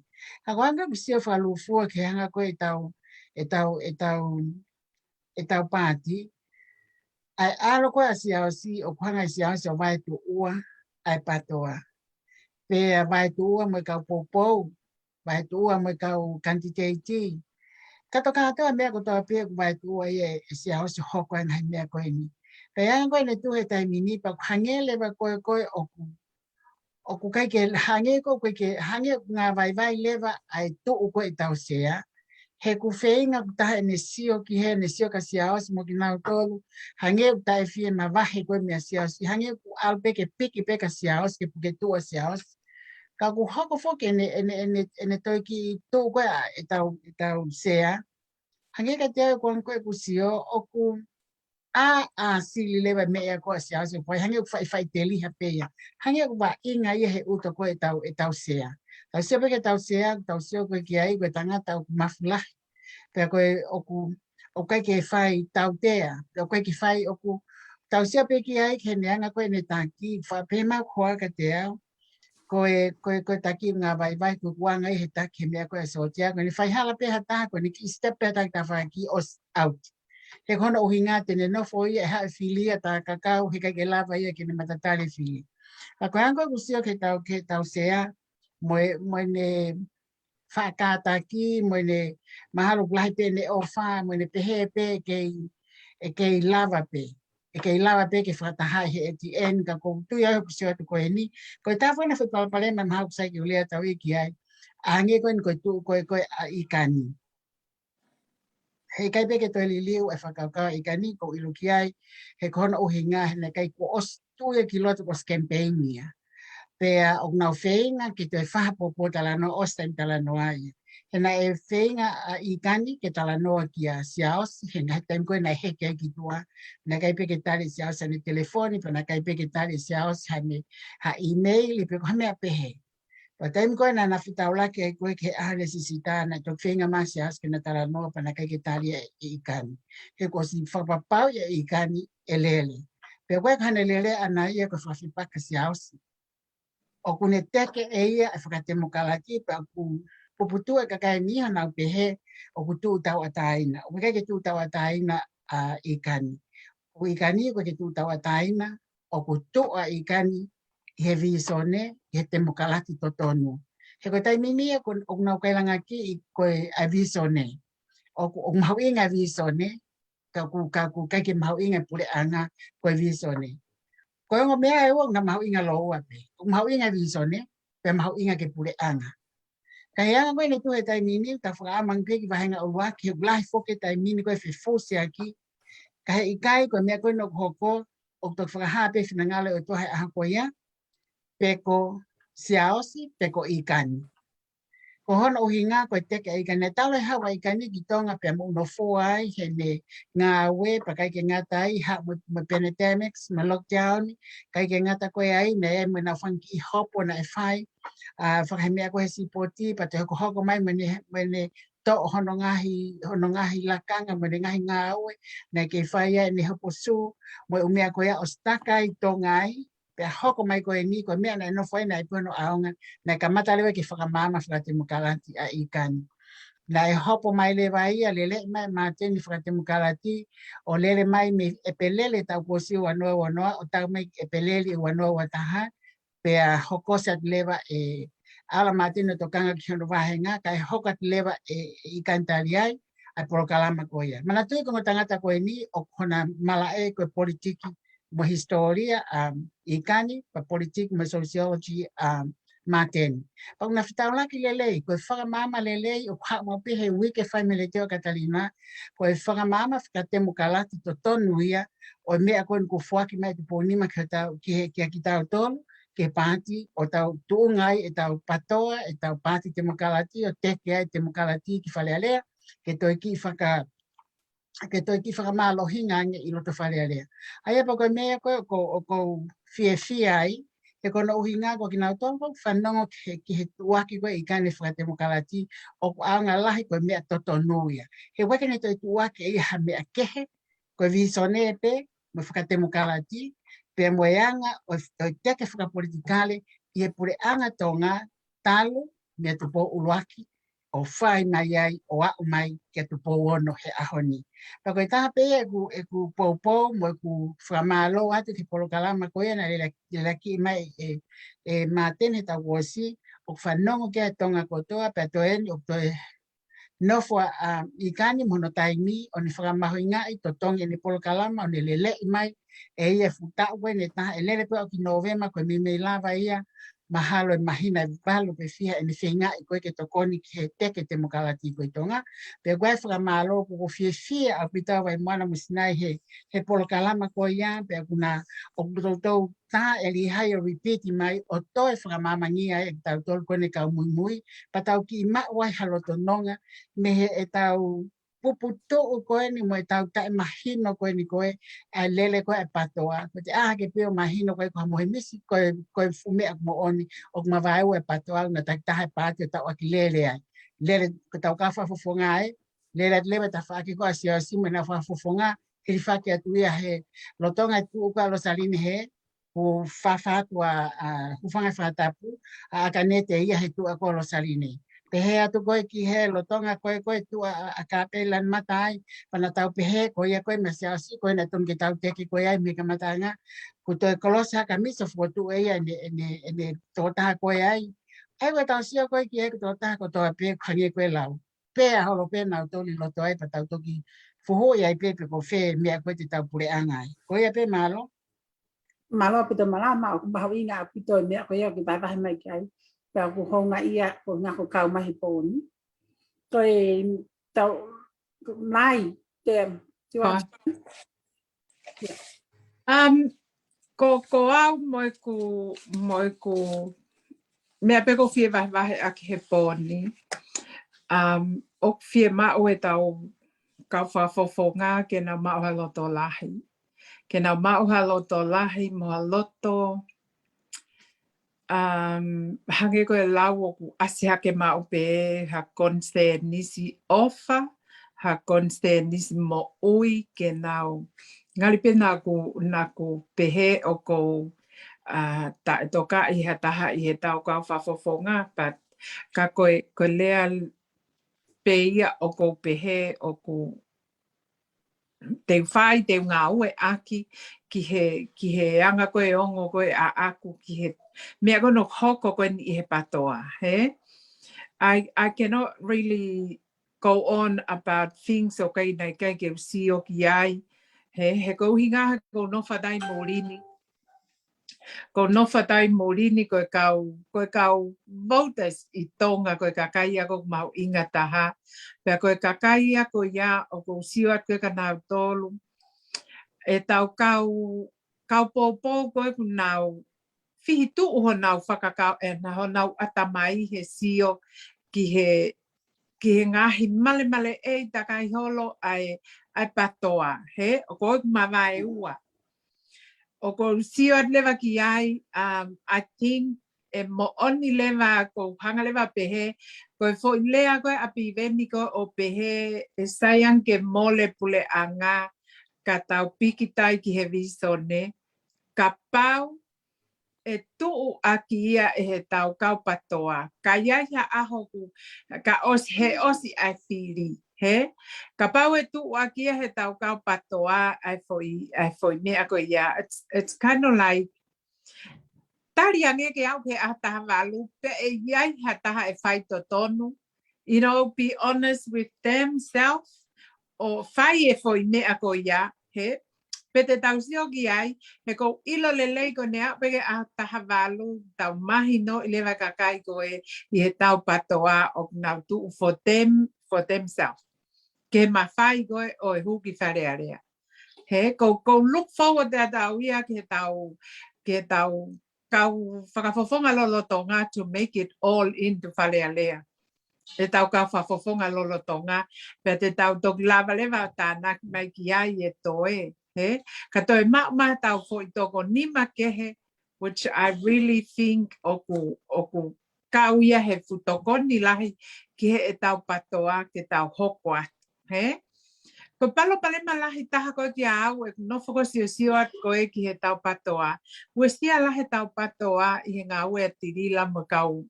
Ka ko e anga ʻeku sio fakalukufua ki he anga ko ē ʻetau, ʻetau, ʻetau, ʻetau paati, ʻa e ʻalu ko ē ʻa Siaosi, ʻoku hanga ʻe Siaosi ʻo vaetuʻua ʻa e patoa. Pea vaetuʻua mo e kau poupou, vaetuʻua mo e kau kanititeiti. Kātoa kātoa e meʻa kotoa pē ʻoku vaetuʻua ia ʻe Siaosi ʻo hoko ai e ngaahi meʻa ko eni. Pea ʻi he anga ko ē ʻene tuʻu he taimi ni pea ʻoku hangē leva ko ē ko ē ʻoku, ʻoku ʻikai ke hangē ko ē, ʻoku ʻikai ke hangē ʻoku ngāvaivai leva ʻa e tuʻu ko ē ʻetau sea. He ʻoku feinga ʻoku taha ʻene sio ki he, ʻene sio kia Siaosi mo kinautolu. Hangē ʻoku taʻefie mavahe ko ē meia Siaosi. Hangē ʻoku ʻalu pē ke piki pē kia Siaosi, ke puke tuʻu ʻa Siaosi. Ka ʻoku hoko foki ʻene, ʻene, ʻene, ʻene toe kiʻi tuʻu ko ē ʻa ʻetau, ʻetau sea. Hangē kiate au ko ʻeku sio ʻoku ʻa, ʻa sili leva meʻa ko ē ʻa Siaosi, ko e hangē ʻoku faʻifaʻiteliha pē ia. Hangē ʻoku vaʻinga ia he ʻuto ko ē ʻetau, ʻetau sea. Tau sio pē ki heʻetau sea, tau sio ko ē ki ai, ko e tangata ʻoku mafu lahi. Pea ko e ʻoku, ʻoku ʻikai ke fai tautea, pea ʻoku ʻikai ke fai ʻoku, tau sio pē ki ai, ki heʻene anga ko ē ʻene taki, faʻa pehē mai ko ē kiate au. Ko e, ko e, ko e taki ngāvaivai, ko e kuanga ʻi he taki he meʻa ko ē ʻa Sōtia, ko ʻene faihala pē ha taha, ko ʻene kiʻi step pē ha taha ki tafaʻaki ʻosi out. He ko hono ʻuhinga te ne nofo ia ʻe haʻu e fili ʻa e tangata kakau, heʻikai ke lava ia ke ne matatali e fili. Ka ko e anga ko ē ʻeku sio ki heʻetau, ki heʻetau sea, mo e, mo ʻene faʻa kātaki, mo ʻene mahalo ʻoku lahi pē ʻene ʻofa, mo ʻene pehē pē ʻe kei, ʻe kei lava pē. ʻE kei lava pē ke fakataha he A T N ka ʻoku ou tui au ʻeku sio atu ko eni. Ko e taha foki ʻena foʻi palopalema mahalo ʻoku sai ke u lea atu ki ai. ʻA hangē ko eni ko e tuʻu ko ē, ko ē ʻa ʻIkani. Heʻikai pē ke toe liliu e fakakaukau ʻa ʻIkani ʻoku ou ʻilo ki ai, he ko hono ʻuhinga, he naʻe ʻikai kuo ʻosi tuʻu ia ki loto kuo ʻosi campaign ia. Pea ʻoku nau feinga ke toe fai ha pōpoaki talanoa ʻosi taimi talanoa ia. He naʻe feinga ʻa ʻIkani ke talanoa kia Siaosi, he ngaahi taimi ko ē naʻe heke ai ki tuʻa, naʻe ʻikai pē ke tali ʻe Siaosi haʻane telefoni, pea naʻe ʻikai pē ke tali ʻe Siaosi haʻane, ha email, pe ko ha meʻa pehē. Pea taimi ko ē naʻa na fetaulaki ai ko ē ki he ʻaho ʻo e sisitā naʻe toki feinga mai ʻa Siaosi ke na talanoa pea naʻe ʻikai ke tali ʻe ʻIkani. He kuo ʻosi fakapapauʻi ʻe ʻIkani ʻe lele. Pea ko e hā ʻene lele ʻana ia ko e fakafepaki kia Siaosi. ʻOku ne teke ʻe ia e fakatemokalati pea ʻoku puputuʻu e kakai ni honau pehē ʻoku tuʻu tauʻatāina. ʻOku ʻikai ke tuʻu tauʻatāina ʻa ʻIkani. ʻOku ʻIkani ʻoku ʻikai ke tuʻu tauʻatāina, ʻoku tuʻu ʻa ʻIkani ʻi he vīsone, ʻi he temokalati totonu. He ko e taimi ni ia ʻoku, ʻoku nau kailanga ki ai ko e ʻa e vīsone. ʻOku, ʻoku mahuʻinga e vīsone, ka ʻoku, ka ʻoku ʻikai ke mahuʻinga e puleʻanga ko e vīsone. Ko e ongo meʻa ʻe ua ʻoku na mahuʻinga lōua pē. ʻOku mahuʻinga e vīsone, pea mahuʻinga ke puleʻanga. Ka ʻi he anga ko ē ʻene tuʻu he taimi ni, ta fakaʻamanaki ki he vāhenga ʻuluaki, he ʻoku lahi foki e taimi ni ko e fefusiaki. Ka heʻikai ko e meʻa ko ē ʻoku hoko, ʻoku toki fakahā pē finangalo ʻo e ʻOtua he ʻaho ko ia, pe ko Siaosi, pe ko ʻIkani. Ko hono ʻuhinga ko e teke ʻa ʻIkani, talu e haʻu ʻa ʻIkani ki Tonga pea moʻunofua ai heʻene ngāue, pea ʻikai ke ngata ai, haʻu mo, mo e pandemics, mo e lockdown, ʻikai ke ngata ko ē ai, naʻe ʻi ai mo ʻenau fanga kiʻi hopo naʻe fai, ʻa, fakahemeʻa ko ē he sipoti, pea toe hokohoko mai mo ʻene, mo ʻene toʻo hono ngaahi, hono ngaahi lakanga, mo ʻene ngaahi ngāue, naʻe kei fai ai ʻene hopo sū, mo e ʻū meʻa ko ia ʻosi taka ai Tonga ai, pea hoko mai ko eni, ko e meʻa naʻe nofo ai naʻe ʻi ai pē hono ʻaonga, naʻe kamata leva ke fakamaama fakatemokalati ʻa ʻIkani. Naʻe hopo mai leva ia, lele mai Māteni fakatemokalati, ʻo lele mai mei ʻEpeleli taʻu kuo ʻosi ua noa ua noa, ʻo tau mai ʻEpeleli ua noa ua taha, pea hokosi atu leva ʻe Ala Māteni ʻo tokanga ki hono vāhenga, kae hoko atu leva ʻe, ʻe ʻIkani Taliai, ʻa e polokalama ko ia. Manatuʻi ko e ongo tangata ko eni, ʻoku hona malaʻe ko e politiki mo e hisitōlia, um, ʻIkani, pea politiki mo e sociology, um, Māteni. Pea ʻoku na fetaulaki lelei, ko e fakamaama lelei, ʻoku haʻu maʻu pē he uike fai mei he Letiō ʻa Katalina, ko e fakamaama fakatemokalati totonu ia, ʻo e meʻa ko eni kuo foaki mai ʻe Tupou Nima ki hotau, ki he, kia kitautolu, ki he paati, ʻo tau tuʻunga ai ʻetau patoa, ʻetau paati temokalati, ʻo teke ai temokalati ki Fale Alea, ke toe kiʻi faka, ke toe kiʻi fakamālohinga ange ʻi loto Fale Alea. ʻA ia pea ko e meʻa ko ē ʻoku, ʻoku ou fiefia ai, he ko hono ʻuhinga ko kinautolu ʻoku fanongo ki he, ki he tuʻuaki ko ē ʻa ʻIkani fakatemokalati, ʻoku ʻaonga lahi ko e meʻa totonu ia. He ʻoku ʻikai ke ne toe tuʻuaki ʻe ia ha meʻa kehe, ko e vīsone pē, mo e fakatemokalati, pea mo e anga ʻo, ʻo e teke fakapolitikale, ʻi he puleʻanga Tonga, talu, mei Tupou ʻuluaki, ʻo fai mai ai, ʻo aʻu mai, kia Tupou ono he ʻaho ni. Pea ko e taha pē ia ʻeku, ʻeku poupou, mo ʻeku fakamālō atu ki he polokalama ko ia naʻe lele, lele ki mai ʻe, ʻe Māteni he taʻu kuo ʻosi, ʻoku fanongo ki ai e Tonga kotoa, pea toe eni, ʻoku toe nofo ʻa, ʻa ʻIkani mo hono taimi, ʻo ne fakamahuʻingaʻi totongi ʻene polokalama, ʻo ne leleʻi mai, ʻe ia e fuʻu taʻu ko ē ʻe taha, ʻe lele pē ʻo aʻu ki Nōvema, ko e meimei lava ia, mahalo e māhina ʻe valu pe fiha ʻene feingaʻi ko ē ke tokoni ki he teke temokalati ko ē ʻi Tonga. Pea ko e fakamālō ʻoku ou fiefia ʻaupito au Vaimoana mo Sinai he, he polokalama ko ia, pea ʻoku na, ʻoku toutou tā ʻe Lihai ʻo repeat mai ʻo toe fakamāmangia ai kitautolu ko eni kau muimui, pea tau kiʻi maʻu ai ha loto nonga mei heʻetau puputuʻu ko eni mo e tau taʻemahino ko eni ko e, ʻa e lele ko e ʻa e PATOA. Ko e te ʻā hake pē ʻo mahino ko e ko ha mohe misi, ko e, ko e fuʻu meʻa moʻoni, ʻoku mavaeua e PATOA, ʻoku na takitaha e paati ʻo tau ʻaki lele ai. Lele, ko e tau kau fakafofonga ē, lele atu leva tafaʻaki ko ē ʻa e siasi mo ʻena fakafofonga, hilifaki atu ia he lolotonga e tuʻu ko ē ʻa Losaline hē, ʻoku fafa atu ʻa, ʻa, hūfanga he fakatapu, ʻa, ʻa ʻAkanete ia he tuʻa ko ē ʻa Losaline. Pehē atu ko ē ki he lolotonga ko ē ko e tuʻa ʻa, ʻa Kāpeli Lanimata ai, pea na tau pehē ko ia ko e meʻa siasi ko ē naʻe tonu ke tau teke ko ē ai mei he kamataʻanga, kuo toe kolosi ha kamisa fokotuʻu ʻe ia ʻene, ʻene, ʻene tokotaha ko ē ai. ʻA ia ʻoku tau sio ko ē ki he ko e tokotaha kotoa pē ʻoku hangē ko e lau. Pea holo pē nautolu ʻi loto ai pea tau toki fuhuʻi ai pē pe ko fē meʻa ko ē te tau puleʻanga ai. Ko ia pē, mālō. Mālō ʻaupito Malama, ʻoku mahuʻinga ʻaupito e meʻa ko ia ʻoku ke vahevahe mai ki ai. Pea ʻoku houngaʻia ko e ngaahi ko kau mai he pō ni. Ko e tau mai, te, te Ko- Yeah. Um, ko, ko au mo ʻeku, mo ʻeku, meʻa pē ʻoku ou fie vahevahe ʻaki he pō ni. Um, ʻoku fiemaʻu e tau kau fakafofonga ke nau maʻu ha loto lahi. Ke nau maʻu ha loto lahi mo ha loto, um, hangē ko e lau ʻoku ʻasi hake maʻu pē ha konisēnisi ʻofa, ha konisēnisi moʻui ke nau. Ngali pē naʻa ku, naʻa ku pehē ʻoku ou, uh, taʻetokaʻi ha taha ʻi he tau kau fakafofonga, but ka ko e, ko e lea pē ia ʻoku ou pehē ʻoku te u fai, te u ngāueʻaki ki he, ki he anga ko e ongo ko e ʻaʻaku ki he meʻa ko ē ʻoku hoko ko eni ʻi he PATOA, hē? I, I cannot really go on about things ʻoku ʻikai naʻe ʻikai ke u sio ki ai, hē? He ko e ʻuhinga he ʻoku ou nofo atu ʻi muli ni. ʻOku ou nofo atu ʻi muli ni ko e kau, ko e kau voters ʻi Tonga ko e kakai ia ʻoku mahuʻinga taha. Pea ko e kakai ia ko ia ʻoku ou sio atu ko ē kia nautolu. E tau kau, kau poupou ko ē ʻoku nau fihituʻu honau fakakau, ʻe, na honau ʻatamai he sio ki he, ki he ngaahi malemaleʻi takai holo ʻa e, ʻa e PATOA, hē? ʻOku ou mavaeua. ʻOku ou sio atu leva ki ai, um, I think, ʻe moʻoni leva ʻoku ou hanga leva pehē, ko e foʻi lea ko ē ʻa Piveni ko ē ʻo pehē, ʻe sai ange ke mole puleʻanga ka tau pīkitai ki he vīsone, kapau ʻe tuʻu ʻaki ia ʻe he tau kau PATOA. Ka ʻi ai ha ʻaho ʻoku, ka ʻosi, he ʻosi ʻa e fili, hē? Kapau ʻe tuʻu ʻaki ia he tau kau PATOA, ʻa e foʻi, ʻa e foʻi meʻa ko ia. It's, it's kind of like, tali ange ke au he ʻaho taha valu, pea ʻe ʻi ai ha taha ʻe fai totonu. You know, be honest with themselves, ʻo fai e foʻi meʻa ko ia, hē? Pea te tau sio ki ai, he ʻoku ou ʻilo lelei ko eni ʻa pē ke ʻaho taha valu, tau mahinoʻi leva kakai ko ē ʻi he tau PATOA ʻoku nau tuʻu for them, for themselves. Ke mafai ko ē ʻo e hū ki Fale Alea. Hē, ʻoku ou, ʻoku ou look forward atu au ia ki he tau, ki he tau kau fakafofonga lolotonga to make it all into Fale Alea. E tau kau fakafofonga lolotonga, pea te tau toki lava leva ʻo tānaki mai ki ai e toe, hē? Ka toe maʻu mai tau foʻi toko nima kehe, which I really think ʻoku, ʻoku kau ia he fuʻu tokoni lahi ki he ʻetau PATOA ke tau hoko atu, hē? Ko e palopalema lahi taha ko ē kia au ʻeku nofo ʻo siosio atu ko ē ki he tau PATOA. Uesia lahi ʻetau PATOA ʻi he ngāue ʻa Tilila mo e kau,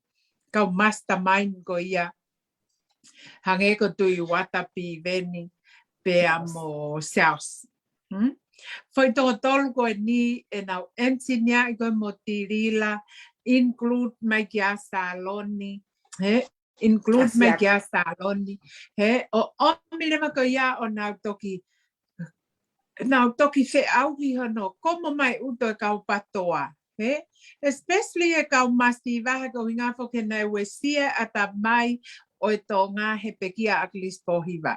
kau mastermind ko ia. Hangē ko Tuʻi Uata, Piveni, pea mo Sels. Hmm? Foʻi toko tolu ko eni ʻenau engineer ʻi ko ē mo Tilila, include mai kia Saloni, hē, include mai kia Saloni, hē, ʻo ʻomi leva ko ia ʻo nau toki, nau toki feʻauhi hono komo mai ʻuto e kau PATOA, hē? Especially e kau masiva he ko e ʻuhinga foki naʻe uesia ʻatamai ʻo e Tonga he pekia ʻa ʻAkilisi Pōhiva.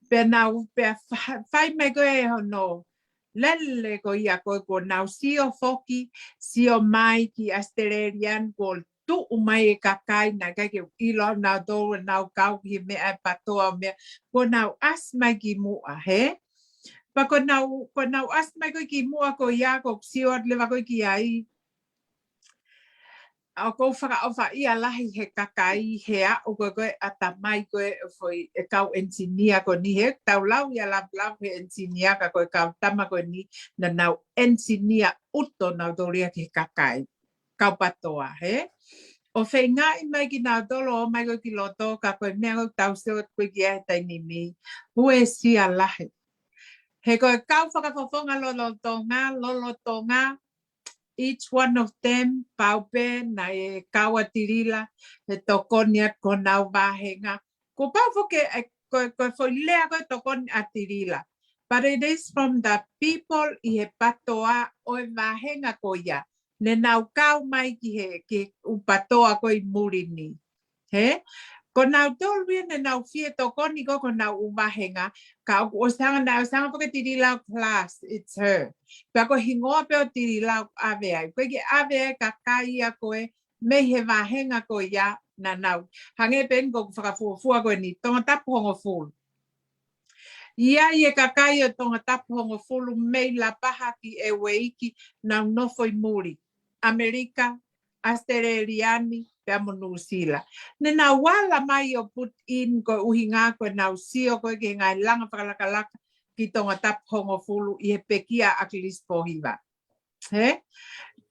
Pea nau, pea fa-, fai mai ko ē hono lele ko ia ko ē kuo nau sio foki, sio mai ki Australian kuo tuʻu mai e kakai naʻe ʻikai ke u ʻilo ʻe au nautolu ʻenau kau ki he meʻa ʻa e PATOA ʻo meʻa, kuo nau ʻasi mai ki muʻa, hē? Pea ko ʻenau, ko ʻenau ʻasi mai ko ē ki muʻa ko ia ʻoku ou sio atu leva ko ē ki ai. ʻOku ou fakaʻofaʻia lahi he kakai, he aʻu ko ē ko ē ʻatamai ko ē ʻo e foʻi e kau engineer ko eni, he tau lau ia love love he engineer, ka ko e kau tama ko eni naʻa nau engineer ʻuto nautolu ia ki he kakai. Kau PATOA, hē? ʻO feingaʻi mai kinautolu ʻo ʻomai ko ē ki loto, ka ko e meʻa ko ē ʻoku tau sio ko ē ki ai he taimi ni, uesia lahi. He ko e kau fakafofonga lolotonga, lolotonga, each one of them, pau pē naʻe kau ʻa Tilila he tokoni atu ki honau vāhenga. Kuo pau foki ē, ko, ko e foʻi lea ko e tokoni ʻa Tilila. But it is from the people ʻi he PATOA ʻo e vāhenga ko ia. Ne nau kau mai ki he, ki he ʻū PATOA ko ē ʻi muli ni. Hē? Ko nautolu ia ne nau fie tokoni ko ē ki honau ʻū vāhenga, ka ʻoku ʻosi hanga, naʻe ʻosi hanga foki ʻa Tilila ʻo class, it's her. Pea ko e hingoa pē ʻo Tilila ʻoku ʻave ai. ʻOku ʻikai ke ʻave ai e kakai ia ko ē mei he vāhenga ko ia naʻa nau. Hangē pē eni ko ʻeku fakafuofua ko eni, Tongatapu hongofulu. ʻI ai e kakai ʻo Tongatapu hongofulu mei Lapaha ki ʻEueiki naʻa nau nofo ʻi muli. ʻAmelika, ʻAositelēlia ni, pea mo Nuʻusila. Ne nau ala mai ʻo put in ko e ʻuhinga ko ʻenau sio ko ē ki he ngaahi langa fakalakalaka ki Tongatapu hongofulu ʻi he pekia ʻa ʻAkilisi Pōhiva. Hē?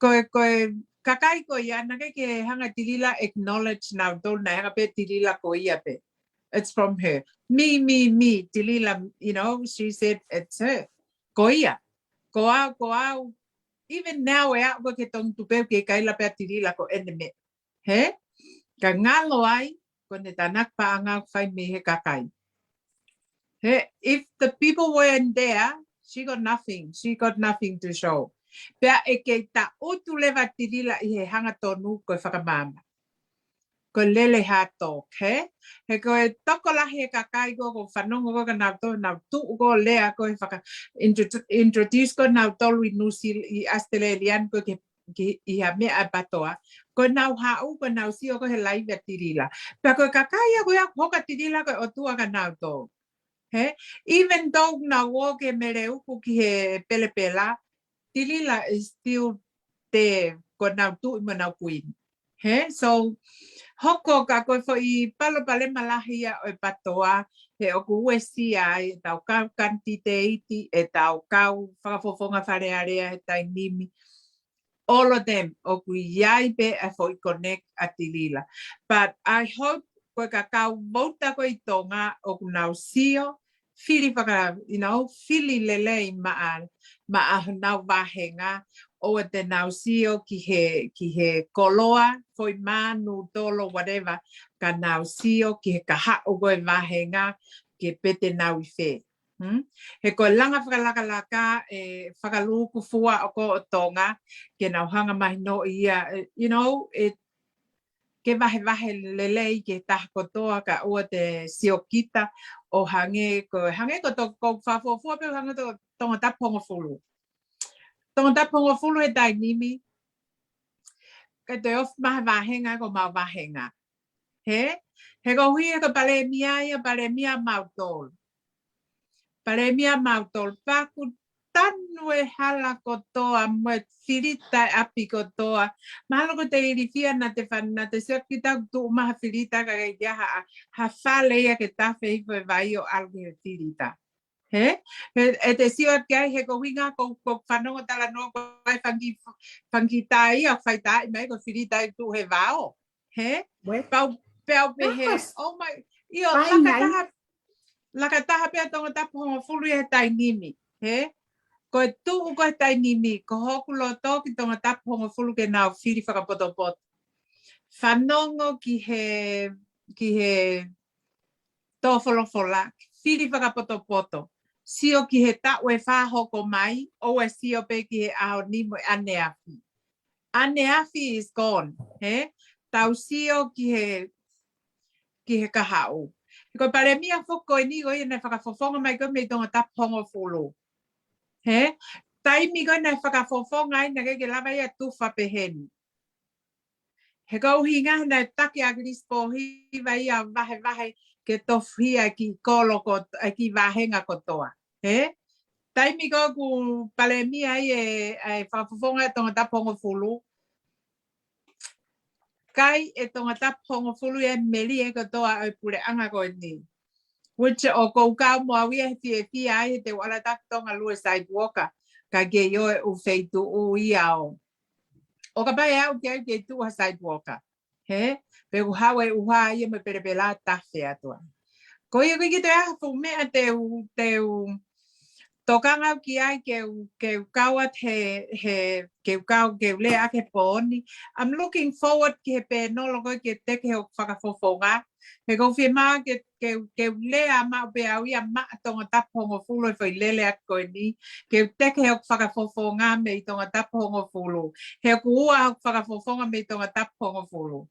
Ko e, ko e kakai ko ia, naʻe ʻikai ke hanga ʻe Tilila acknowledge nautolu, naʻe hanga pē ʻe Tilila ko ia pē. It's from her. Me, me, me, Tilila, you know, she said it's her. Ko ia. Ko au, ko au. Even now, ʻe aʻu ko ē ki he Tongitupe ʻoku ʻikai lava pē ʻa Tilila ko ʻene meʻa. Hē? Ka ngalo ai, ko ʻene tānaki paʻanga ʻoku fai mei he kakai. Hē? If the people weren't there, she got nothing. She got nothing to show. Pea ʻe kei taʻutu leva ʻa Tilila ʻi he hangatonu ko e fakamaama. Ko e lele hā tō, hē? He ko e tokolahi e kakai ko ē ʻoku ou fanongo ko ē kia nautolu, nau tuʻu ko ē ʻo lea ko ē faka intro-, introduce ko ē nautolu ʻi Nuʻusila, ʻi ʻAositelēlia ni ko ē ki he ki, ʻi ha meʻa ʻa e PATOA. Ko ʻenau haʻu, ko ʻenau sio ko ē he live ʻa Tilila. Pea ko e kakai ia ko ia ʻoku hoko ʻa Tilila ko e ʻotua kia nautolu. Hē? Even though naʻa nau ō ki he Meleuku ki he pelepela, Tilila is still there, ko ʻenau tuʻi mo ʻenau kuini. Hē? So, hoko ka ko e foʻi palopalema lahi ia ʻo e PATOA, he ʻoku uesia ai ʻetau kau kanititeiti, ʻetau kau fakafofonga Fale Alea he taimi ni. All of them, ʻoku ʻi ai pē ʻa e foʻi connect ʻa Tilila. But I hope ko e kakai vouti ko ē ʻi Tonga ʻoku nau sio, fili faka, you know, fili lelei maʻa, maʻa honau vāhenga, ʻoua te nau sio ki he, ki he koloa, foʻi manu, tolo, whatever, ka nau sio ki he kahaʻu ko ē vāhenga, ke pē te nau ʻi fē. Hmm? He ko e langa fakalakalaka, ʻe fakalūkufua ʻo ko ē ʻo Tonga, ke nau hanga mahinoʻi ia, eh, you know, ʻe ke vahevahe lelei ki he taha kotoa kae ʻoua te siokita ʻo hangē ko, hangē ko to-, ko e fakafuofua pē hangē ko Tongatapu hongofulu. Tongatapu hongofulu he taimi ni, ke toe ofi mai ha vāhenga ko homau vāhenga. Hē? He koeʻuhi he ko e palēmia ia, palēmia mautolu. Palēmia mautolu, pea ʻoku tanu e hala kotoa, mo e filita e ʻapi kotoa. Mahalo ko e te ilifia naʻa te fan-, naʻa te siokita ʻoku tuʻu mai ha filita ka ʻikai ke ʻi ai ha, ha fale ia ke tafe hifo e vai ʻo ʻalu ki he filita. Hē? He, ʻe te sio ki ai he ko e ʻuhinga ko, ko e fanongo talanoa ko e fanga kiʻi, fanga kiʻi tā ia, fai tā mai ko e filita ʻoku tuʻu he vao. Hē? Pau, pau pē he, oh my, ʻio, laka taha, laka taha pē ʻa Tongatapu hongofulu ia he taimi ni, hē? Ko e tuʻu ko ē he taimi ni, ko hoku loto ki Tongatapu hongofulu ke nau fili fakapotopoto. Fanongo ki he, ki he tō folofola, fili fakapotopoto. Sio ki he taʻu ʻe fā hoko mai, ʻoua ʻe sio pē ki he ʻaho ni mo e ʻaneafi. ʻAneafi is gone, hē? Tau sio ki he, ki he kahaʻu. He ko e palēmia foki ko eni ko ia naʻe fakafofonga mai ko ē mei Tongatapu hongofulu. Hē? Taimi ko ē naʻe fakafofonga ai naʻe ʻikai ke lava ia ʻo tufa pehē ni. He ko e ʻuhinga naʻe taki ʻa ʻAkilisi Pōhiva ia vahevahe ke tofuhia e kiʻi kolo ko, e kiʻi vāhenga kotoa. He? Taimi ko ē ʻoku palēmia ai e, e fakafofonga e Tongatapu hongofulu. Kai e Tongatapu hongofulu e melie kotoa ʻo e puleʻanga ko eni. Which ʻoku ou kau mo au ia he fiefia ai he te u ʻalu atu ki Tonga ʻo lue sidewalker. Ka ke ʻi ʻo e ʻū feituʻu ia ʻo. ʻO kapau ʻe aʻu ki ai ke tuʻu ha sidewalker. He? Pe ʻoku haʻu e ʻuha ia mo e pelepela tafe atu ai. Ko ia ko e kiʻi toe ʻaho fuʻu meʻa te u, te u tokanga au ki ai ke u, ke u kau atu he, he, ke u kau, ke u lea ʻaki he pō ni. I'm looking forward ki he pēnolo ko ē ke teke hoku fakafofonga. He ʻoku ou fiemaʻu ke, ke, ke u lea maʻu pē au ia maʻa Tongatapu hongofulu he foʻi lele atu ko eni. Ke u teke hoku fakafofonga mei Tongatapu hongofulu. He ʻoku ua hoku fakafofonga mei Tongatapu hongofulu.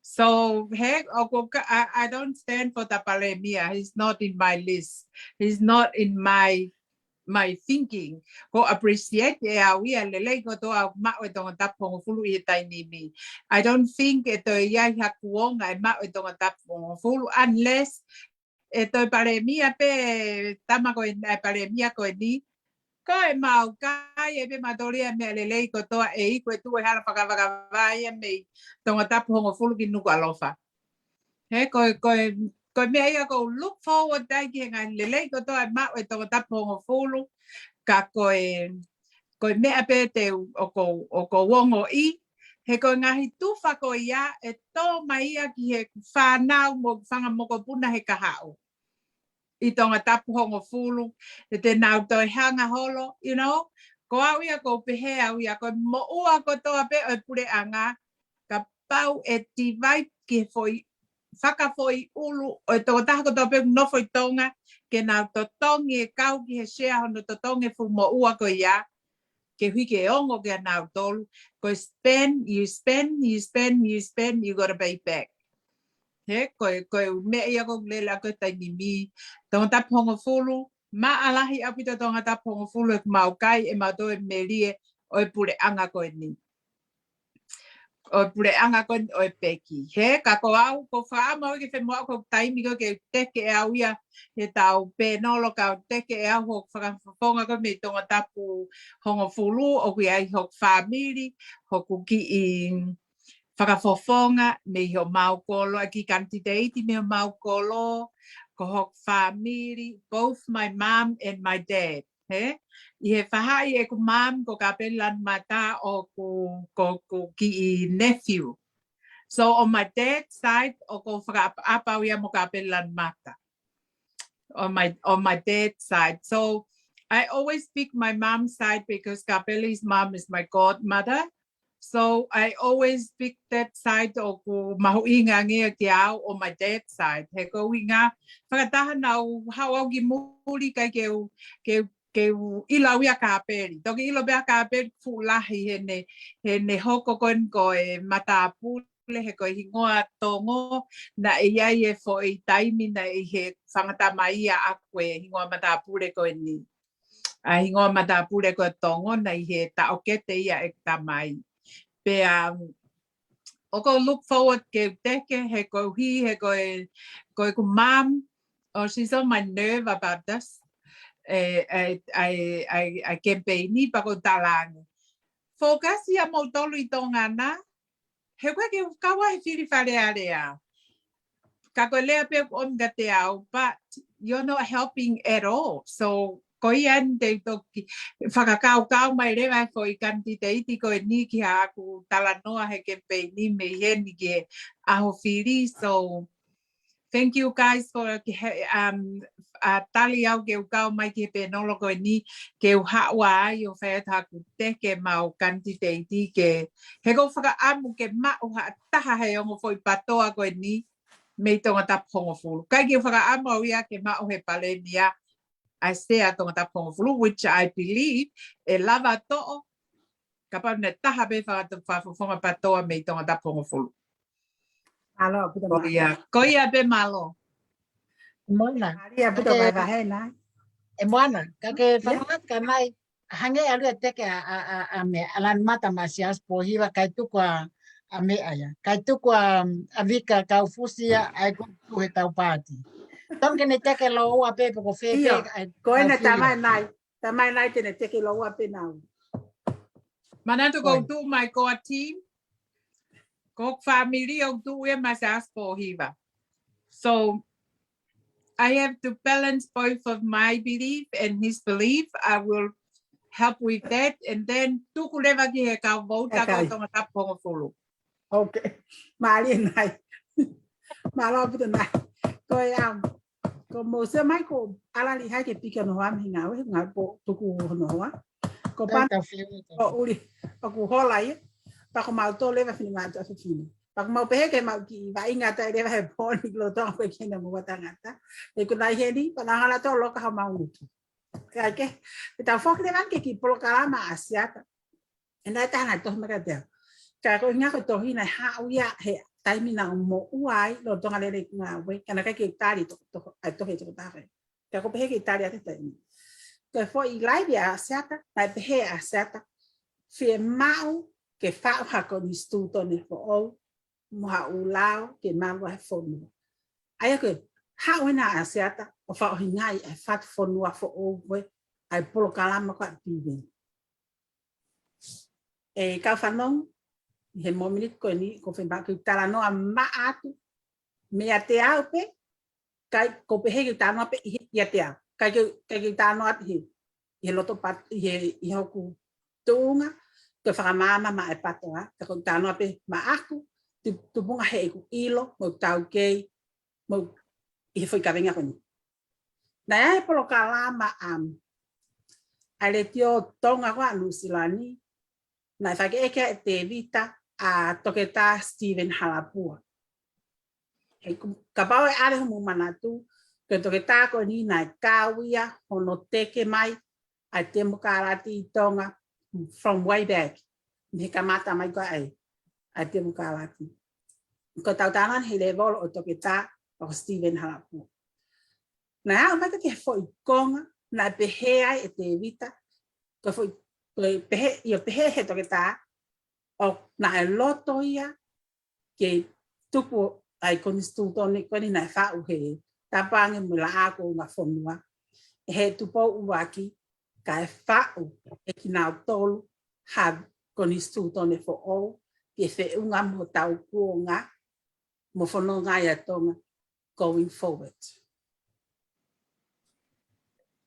So, he, ʻoku ou ka-, I, I don't stand for the palēmia. He's not in my list. He's not in my, my thinking. ʻOku ou appreciate ʻe au ia lelei kotoa ʻoku maʻu e Tongatapu hongofulu ʻi he taimi ni. I don't think ʻe toe ʻi ai ha kuonga ʻe maʻu e Tongatapu hongofulu unless ʻe toe palēmia pē tama ko ē, e palēmia ko eni. Ko e mau kai e pē matolia meʻa lelei kotoa ʻe iku e tuʻu e hala fakavakavai ia mei Tongatapu hongofulu ki Nukuʻalofa. He, ko e, ko e, ko e meʻa ia ʻoku ou look forward ai ki he ngaahi lelei kotoa ʻe maʻu e Tongatapu hongofulu. Ka ko e, ko e meʻa pē te u, ʻoku ou, ʻoku ou ongoʻi. He ko e ngaahi tufa ko ia ʻe tō mai ia ki he fānau mo fanga mokopuna he kahaʻu ʻi Tongatapu hongofulu, ʻe te nau toe hanga holo, you know, ko au ia ʻoku ou pehē au ia ko e moʻua kotoa pē ʻo e puleʻanga, kapau ʻe divide ki he foʻi, fakafoʻi ʻulu ʻo e tokotaha kotoa pē ʻoku nofo ʻi Tonga, ke nau totongi e kau ki he share hono totongi e fuʻu moʻua ko ia, ke hiki e ongo kia nautolu, ko e spend, you spend, you spend, you spend, you gotta pay back. He, ko e, ko e meʻa ia ʻoku ou lele ʻaki he taimi ni. Tongatapu hongofulu, maʻalahi ʻaupito Tongatapu hongofulu ʻoku mau kai ʻe mautolu e melie ʻo e puleʻanga ko eni. ʻO e puleʻanga ko eni ʻo e peki. He, ka ko au, ʻoku ou fakaʻamu au ke femoʻa ko e taimi ko ē ke teke ʻe au ia, he tau pēnolo ka u teke ʻe au hoku fakafofonga ko ē mei Tongatapu hongofulu, ʻoku ʻi ai hoku fāmili, hoku kiʻi fakafofonga mei homau kolo, ʻa e kiʻi kanititeiti mei homau kolo, ko hoku fāmili, both my mom and my dad. He? ʻI he faʻahi ʻeku mom ko Kapeli Lanumata ʻoku, ko, ko kiʻi nephew. So on my dad side, ʻoku ou fakaʻapaʻapa au ia mo Kapeli Lanumata. On my, on my dad side. So I always pick my mom's side because Kapeli's mom is my godmother. So I always pick that side ʻoku mahuʻinga ange kia au on my dad side. He ko e ʻuhinga, fakataha naʻa ku haʻu au ki muli kae ke u, ke, ke u ʻilo au ia Kapeli. Toki ʻilo pē ʻa Kapeli fuʻu lahi heʻene, heʻene hoko ko eni ko e matāpule he ko e hingoa Tonga, naʻe ʻi ai e foʻi taimi naʻe ʻi he fanga tamaiki ʻaʻaku e hingoa matāpule ko eni. ʻA e hingoa matāpule ko e Tonga naʻe ʻi he taʻokete ia ʻeku tamai. Pea, um, ʻoku ou look forward ke u teke, he koeʻuhi, he ko e, ko ʻeku mom, oh, she's on my nerve about this. E, e, e, e, e kemipeini pea ʻoku ou talaange. Focus ia moutolu ʻi Tonga na, he ʻoku ʻikai ke u kau ai he fili Fale Alea. Ka ko e lea pē ʻoku ʻomi kiate au, but you're not helping at all. So, ko ia eni te u toki fakakaukau mai leva e foʻi kanititeiti ko eni ki haʻaku talanoa he kemipeini mei heni ki he ʻaho fili. So, thank you guys for, um, uh, tali au ke u kau mai ki he pēnolo ko eni, ke u haʻu ai ʻo fai atu haʻaku teke ʻemau kanititeiti ke, he ʻoku ou fakaʻamu ke maʻu ha taha he ongo foʻi patoa ko eni mei Tongatapu hongofulu. ʻIkai ke u fakaʻamu au ia ke maʻu he palēmia ʻa e sea Tongatapu hongofulu, which I believe ʻe lava toʻo, kapau naʻe taha pē faka-, fakafofonga patoa mei Tongatapu hongofulu. Mālō, ʻaupito mālō. Ko ia, ko ia pē mālō. Moana. Mālō, ʻaupito. Ka ke vahevahe nai. ʻE Moana, ka ke fakamatala mai, hangē ʻalu ʻo teke ʻa, ʻa, ʻa, ʻa meʻa, ʻa Lanumata mo Siaosi Pōhiva kae tuku ʻa, ʻa meʻa ia. Kae tuku ʻa, ʻa Vika Kaufusi ia, ʻa e ko tu he tau paati. Tonu ke ne teke lōua pē pe ko fē pē, ʻIo, ʻa e ko ena tau fiu ia. Tamai nai, tamai nai te ne teke lōua pē nau. Manatu ko Fine. tu mai ko a team, ko family o tu ia masa as po hiva. So, I have to balance both of my belief and his belief. I will help with that. And then tuku leva ki he kau vouta Okay. ko Tongatapu hongofulu. Okay. Mālie nai. Mālō puta nai. Ko e am. Ko mo se mai ko ala li hai ke pika no hoa mi ngā we ngā po tuku no hoa. Ko pan Tau fiu, tau ko uli. Ko ku hola ia. Pa ko mau to leva fini matu a fifini. Pa ko mau pehe ke mau ki va inga tai leva he poni lo to ko ke na mo tangata. E ku nai heni, pa na ngala to loka ha mau ngutu. Ka ke, e tau foki leva ke ki polokalama ʻAsiata. E nai tana tohi maka te au. Ka ko inga ko tohi na ha uia he taimi na mo uai lo tonga lele ngā we. Kana kai ke tali to, to, ai tohi to tahe. Ka ko pehe ke tali ate taimi. Ka foʻi live ʻa ʻAsiata, na pehe ʻa ʻAsiata. Fie mau ke faʻu ha konisitūtone foʻou, mo ha ʻū lao ke malu ai fonua. ʻA ia ko e haʻu ena ʻa ʻAsiata, ʻo faʻohingaʻi ʻa e fatu fonua foʻou ko e, ʻa e polokalama ko ʻa Piveni. E kau fanongo, ʻi he mōmeniti ko eni, ko fē mā ke talanoa maʻa atu, meiate au pē, kai ko pehe ke talanoa pē ʻi he, ʻiate au. Kai ke, kai ke talanoa atu he, ʻi he loto pat, ʻi he, ʻi hoku tuʻunga, ko e fakamaama maʻa e patoa, ka ko talanoa pē maʻaku, tu, tupunga heʻeku ʻilo, mo taukei, mo ʻi he foʻi kavenga ko eni. Na ia he polokalama am, ʻa e Letiō Tonga ko ʻa Nuʻusila ni, na fake eke ʻe Tevita, ʻa Toketā Stephen Halapua. He ku, kapau ʻe ʻale homo manatu, ko e toketā ko eni na e kau ia, hono teke mai, ʻa e temokalati ʻi Tonga, from way back, mei he kamata mai ko ʻa e, ʻa e temokalati. Ko tau tānana he levolo ʻo toketā, ʻo Stephen Halapua. Na ia ʻo mai ka ke foʻi konga, na pehe ai ʻe Tevita, ko foʻi, ko e pehe, ʻio pehe he toketā, ʻo na e loto ia, ke tuku ai konisitūtone ko eni na e faʻu he tapange mo laʻā ko unga fonua. He Tupou ʻUluaki, ka e faʻu ʻe kinautolu ha konisitūtone foʻou, ke feʻunga mo tau kuonga, mo fononga ia Tonga, going forward.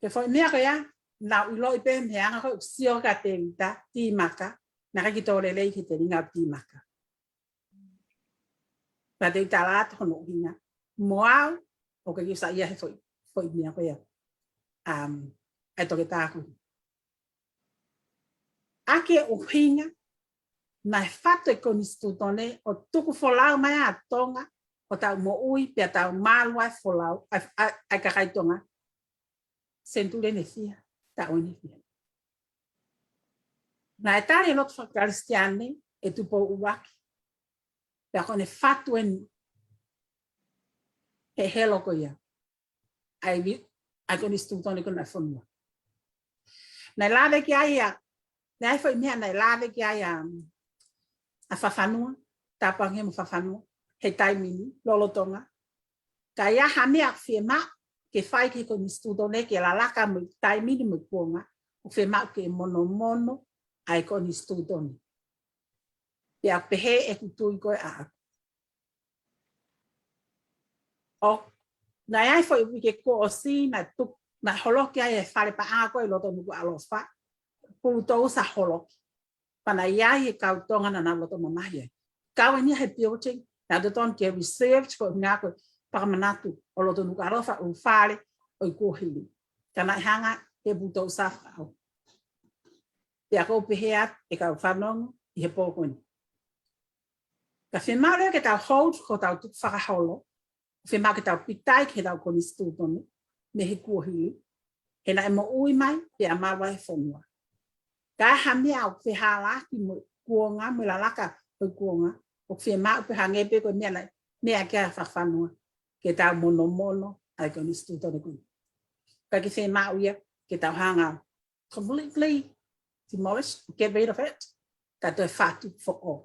Ke foʻi meʻa ko ia, nau ʻiloʻi pē meʻa anga ko e sio ka Tevita, Timaka, na ka ki tō lelei ki te ringa Timaka. Pea te u tala atu hono ʻuhinga. Mo au, ʻoku ke kiusa ia he foʻi, foʻi meʻa ko ia. Um, ʻa e toketā ko eni. ʻA e ʻuhinga, na e fatu e konisitūtone ʻo tuku folau mai ʻa Tonga, ʻo tau moʻui, pea tau malu ai folau, ʻa, ʻa, ʻa e kakai Tonga. Senituli ʻe fiha, taʻu ʻe fiha. Na e tali lotu fakakalisitiane ʻe Tupou ʻUluaki. Pea ko ʻene fatu eni he helo ko ia. ʻA e vi, ʻa e konisitūtone ko ena fonua. Na e lave ki ai ʻa, na e foʻi meʻa na e lave ki ai ʻa, ʻa Fafanua, tapange mo Fafanua, he taimi ni, lolotonga. Ka ʻi ai ha meʻa ʻoku fiemaʻu ke fai ki he konisitūtone ke lalaka mo e taimi ni mo e kuonga, ʻoku fiemaʻu ke monomono ʻa e konisitūtone. Pea pehe ʻeku tui ko e ʻaʻaku. ʻO, na ia i foʻi uike kuo ʻosi, na tu, na holoki ai e fale paʻanga ko e loto Nukuʻalofa. Pulu tou sa holoki. Pea na ia e kau Tonga na na loto mamahi ai. Kau eni he building, na totonu ke reserve ko e ngā ko e pakamanatu ʻo loto Nukuʻalofa ʻo fale ʻo e kuohili. Ka na hanga he pulu tou sa fau. Pea ko u pehe atu e kau fanongo ʻi he pō ko eni. Ka fiemaʻu leva ke tau hold ko tau tukufakaholo, fiemaʻu ke tau pitai ke tau konisitūtone, mei he kuohili, he na e moʻui mai, pea malu ai e fonua. Ka ha meʻa ʻoku fehālaaki mo e kuonga, mo e lalaka ʻo e kuonga, ʻoku fiemaʻu pē hangē pē ko e meʻa na, meʻa ki ai ʻa Fafanua, ke tau monomono ʻa e konisitūtone ko eni. Ka ke fiemaʻu ia, ke tau hanga completely demolish, get rid of it, ka toe fatu foʻou.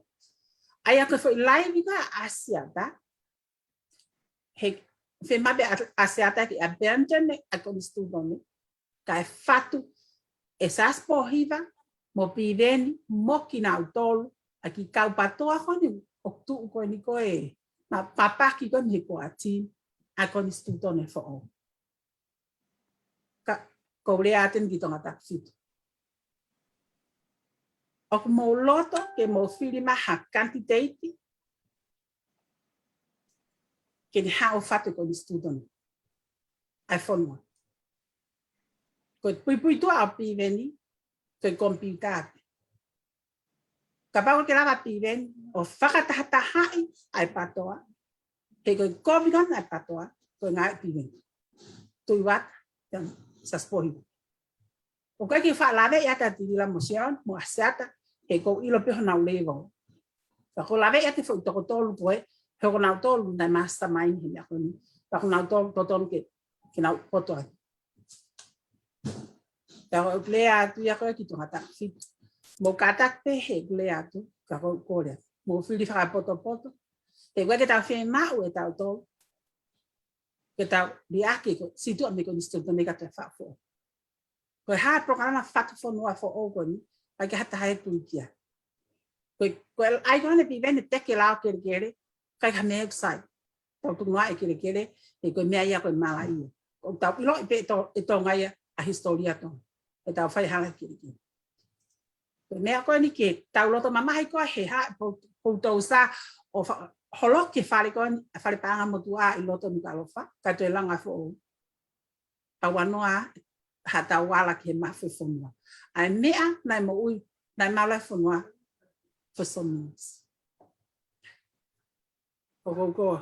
ʻA ia ko e foʻi laivi ko ē ʻa ʻAsiata, he fiemaʻu pē ʻa ʻAsiata ke abandon ʻa e konisitūtone, kae fatu ʻe Siaosi Pōhiva mo Piveni mo kinautolu ʻa e kiʻi kau PATOA ko eni ʻoku tuʻu ko eni ko ē, ma-, papaki ko eni he kuoatini ʻa e konisitūtone foʻou. Ka, ʻoku ou lea atu eni ki Tongatapu fitu. ʻOku mou loto ke mou fili mai ha kanititeiti ke ne haʻu ʻo fatu e konisitūtone ʻa e fonua? Ko e puipuituʻa ʻo Piveni, ko e komipiuta pē. Kapau ʻoku ke lava Piveni ʻo fakatahatahaʻi ʻa e PATOA, he ko e kovi ko ena ʻa e PATOA, ko e ngāue ʻa Piveni. Tuʻi Uata, ʻa Siaosi Pōhiva. ʻOku ʻikai ke faʻa lave ia ʻa Tilila mo Siaone mo ʻAsiata, he ʻoku ou ʻilo pē honau level. Ka ʻoku ou lave ia ʻa e foʻi toko tolu ko ē, he ko kinautolu naʻe mastermind he meʻa ko eni. Ka ko kinautolu totonu ke, ke nau poto atu. Ka ʻoku ou lea atu ia ko ē ki Tongatapu fitu. Mou kātaki pē he ʻoku ou lea atu, ka ʻoku ou kole atu. Mou fili fakapotopoto. He ʻoku ʻikai ke tau fiemaʻu ʻe tautolu ke tau liʻaki ko e situʻa mei he konisitūtone ka tau faʻa foʻou. Ko e hā e polokalama fatu fonua foʻou ko eni, ʻikai ke ha taha ʻe tui ki ai. Ko e, ko e ʻai ko ena Piveni teke lao kelekele, ʻikai ha meʻa ʻoku sai. Tau tuku noa e kelekele, he ko e meʻa ia ko e malaʻia. ʻOku tau ʻiloʻi pē ʻe To-, ʻe Tonga ia ʻa e hisitōlia ʻo Tonga. ʻE tau fai hala kelekele. Ko e meʻa ko eni ke tau loto mamahi ko ē he hā, pou-, pou tau sa ʻo fa-, holoki e fale ko eni, fale paʻanga motuʻa ʻi loto Nukuʻalofa, ka toe langa foʻou. ʻAuanoa ha tau ala ki he mafu e fonua. ʻA e meʻa naʻe moʻui, naʻe malu ai e fonua for some years. ʻOku ou kole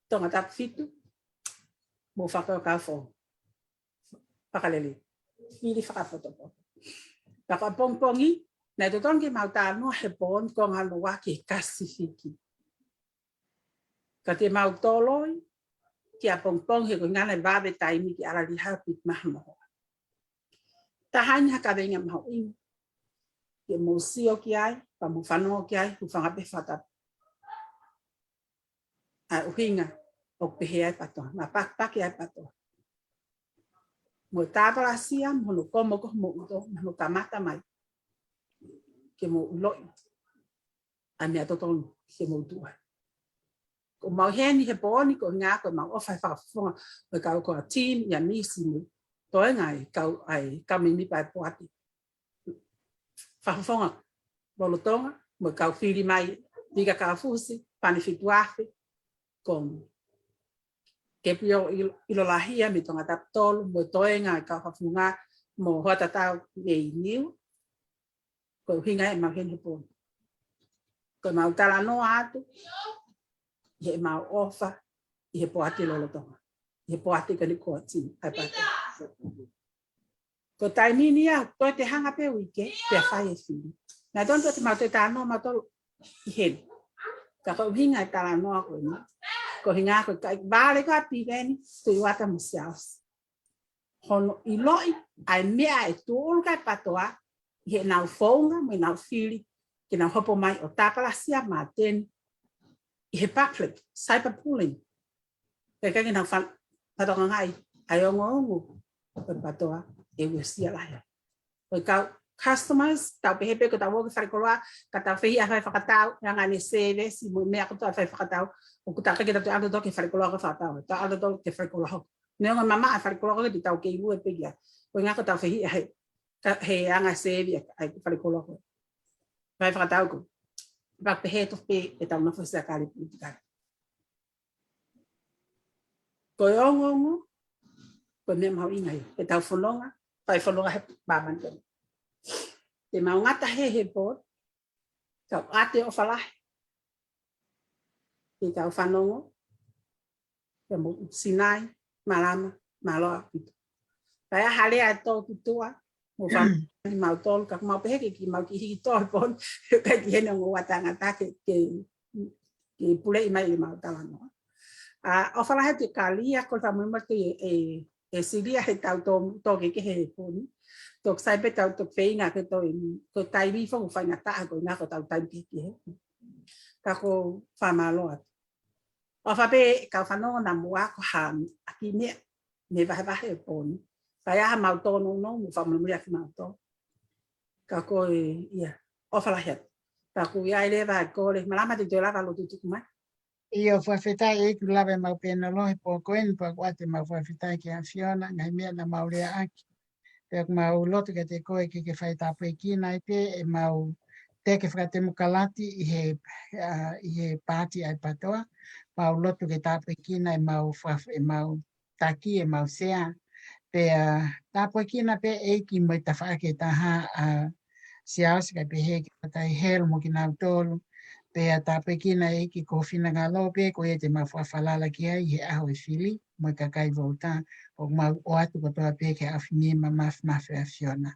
Tongatapu fitu, mou fakakaukau foʻou. Fakalele. Fili fakapotopoto. Ka ko ʻapongipongi, naʻe totonu ke mau talanoa he pō ni ko e ngaahi loa ki he Pasifiki. Ka te mau toloi ki ʻapongipongi he ko e ngaahi vave taimi ke ala liha pit maha moho. Taha eni ha kaveinga mahuʻinga ke mou sio ki ai, pea mou fanongo ki ai, hūfanga pē he fakatapu. ʻA e ʻuhinga ʻoku pehē ai e PATOA, naʻa pakipaki ai e PATOA. Mo e tāpalasia, mo hono komo ko hoʻomou ʻuto, mo hono kamata mai. Ke mou ʻiloʻi ʻa e meʻa totonu ke mou tuʻu ai. Ko ʻemau ʻi heni he pō ni, ko e ʻuhinga ko ʻemau ʻofa he fakafofonga, mo e kau ko e team ia Misi mo e toenga e kau, ʻa e kau mēmipa e poate fakafofonga lolotonga, mo e kau fili mai, Vika Kaufusi, Pane Fituafe, ko Kepio ʻIlo-, ʻIlolahia mei Tongatapu tolu, mo e toenga e kau fakafofonga, mo Hoatatau mei Niu, ko e ʻuhinga ʻemau ʻi heni he pō ni. Ko ʻemau talanoa atu ʻi heʻemau ʻofa ʻi he poate lolotonga, ʻi he poate ko eni ko e team ʻa e PATOA. Ko e taimi ni ia, ko e te hanga pē uike, pea fai e fili. Naʻe totonu te mau toe talanoa mautolu ʻi heni. Ka ko e ʻuhinga e talanoa ko eni, ko e ʻuhinga ko e kai vale ko ē ʻa Piveni, Tuʻi Uata mo Siaosi. Hono ʻiloʻi ʻa e meʻa ʻe tuʻulu ki ai e PATOA, ʻi heʻenau founga mo ʻenau fili ke nau hopo mai ʻo tāpalasia māteni ʻi he public, cyberbullying. Pea ʻikai ke nau fa-, fakatokangaʻi ʻa e ongoongo ʻo e PATOA ʻe uesia lahi ai. Ko e kau customers, tau pehē pē ko ʻetau ō ki falekoloa, ka tau fehiʻa he faifekau fakatau, ʻe anga ʻene service, mo e meʻa kotoa e faifekau fakatau, ʻoku ʻikai ke tau ʻalu atu ki he falekoloa ko e fakatau, tau ʻalu atu ki he falekoloa hoko. Neongo e mamaʻo e falekoloa ko ē te tau kei ue pē ia. Ko e ʻuhinga ko ʻetau fehiʻa he, ka, he anga service ʻa e falekoloa ko ē. Faifekau fakatau ko ē. Pea pehē tofu pē ʻetau nofo he siakale politikale. Ko e ongoongo, ko e meʻa mahuʻinga ia, ke tau fononga, fai fononga he māmani ko eni. Te mau ngata he he pō ni, kau ʻoatu e ʻofa lahi ki he kau fanongo, ki he mo Sinai, Malama, mālō ʻaupito. Pea ʻi ai ha lea ʻe tō ki tuʻa, mo fai ni mautolu, ka mau pehē ke kiʻi mau kiʻi hiki tō he pō ni, ʻikai ke ʻi heni ongo ua tangata ke, ke, ke puleʻi mai ʻemau talanoa. ʻA, ʻofa lahi atu ki he kalia, ko e fakamolemole atu ʻe, ʻe, ʻe Silia he tau tō, tō kehekehe he pō ni. Tō sai pē tau tō feinga ke tō eni, ko e taimi foki faingataʻa ko e ʻuhinga ko ʻetau taimi kehekehe. Ka ʻoku ou fakamālō atu. ʻOfa pē e kau fanongo naʻa mou ako ha kiʻi meʻa mei he vahevahe ʻo e pō ni. Ka ʻi ai ha mau tōnounou, mou fakamolemole ʻaki mautolu. Ka ko e, ia, ʻofa lahi atu. Ka ʻoku ʻi ai leva e kole, malama te u toe lava lotu tuku mai. ʻIo, fakafetaʻi ʻEiki, lava ʻemau pēnolo he pō ko eni, pea ʻoku ʻoatu ʻemau fakafetaʻi ki he ʻAfiona, ngaahi meʻa naʻa mau leaʻaki. Pea ʻoku mau lotu kiate koe ke ke fai tāpuekina ai pē ʻemau teke fakatemokalati ʻi he, ʻa, ʻi he paati ʻa e PTOA. Mau lotu ke tāpuekina ʻemau faf-, ʻemau taki, ʻemau sea. Pea tāpuekina pē ʻEiki mo e tafaʻaki ʻe taha ʻa Siaosi kae pehē ki Fatai Helu mo kinautolu. Pea tāpuekina ʻEiki ko ho finangalo pē ko ia te mau fakafalala ki ai he ʻaho ʻe fili mo e kakai Vouta, ʻoku mau ʻoatu kotoa pē ki he ʻAfio ni, mamafa mafi ʻAfiona.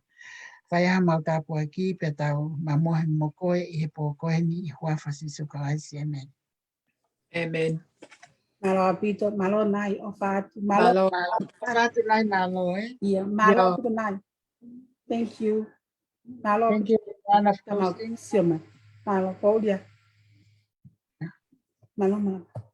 Fai ʻemau tāpuaki pea tau mamohe mo koe ʻi he pō ko eni ʻi he huafa ʻo Sīsū Kalaisi, ʻēmeni. ʻĒmeni. Mālō ʻaupito, mālō Nai, ʻofa atu, mālō. Mālō, mālō. ʻOfa atu Nai, mālō, ē? Ia, mālō ʻaupito Nai. Thank you. Mālō. Thank you, Ana. Mālō, Paulia. Mālō, mālō.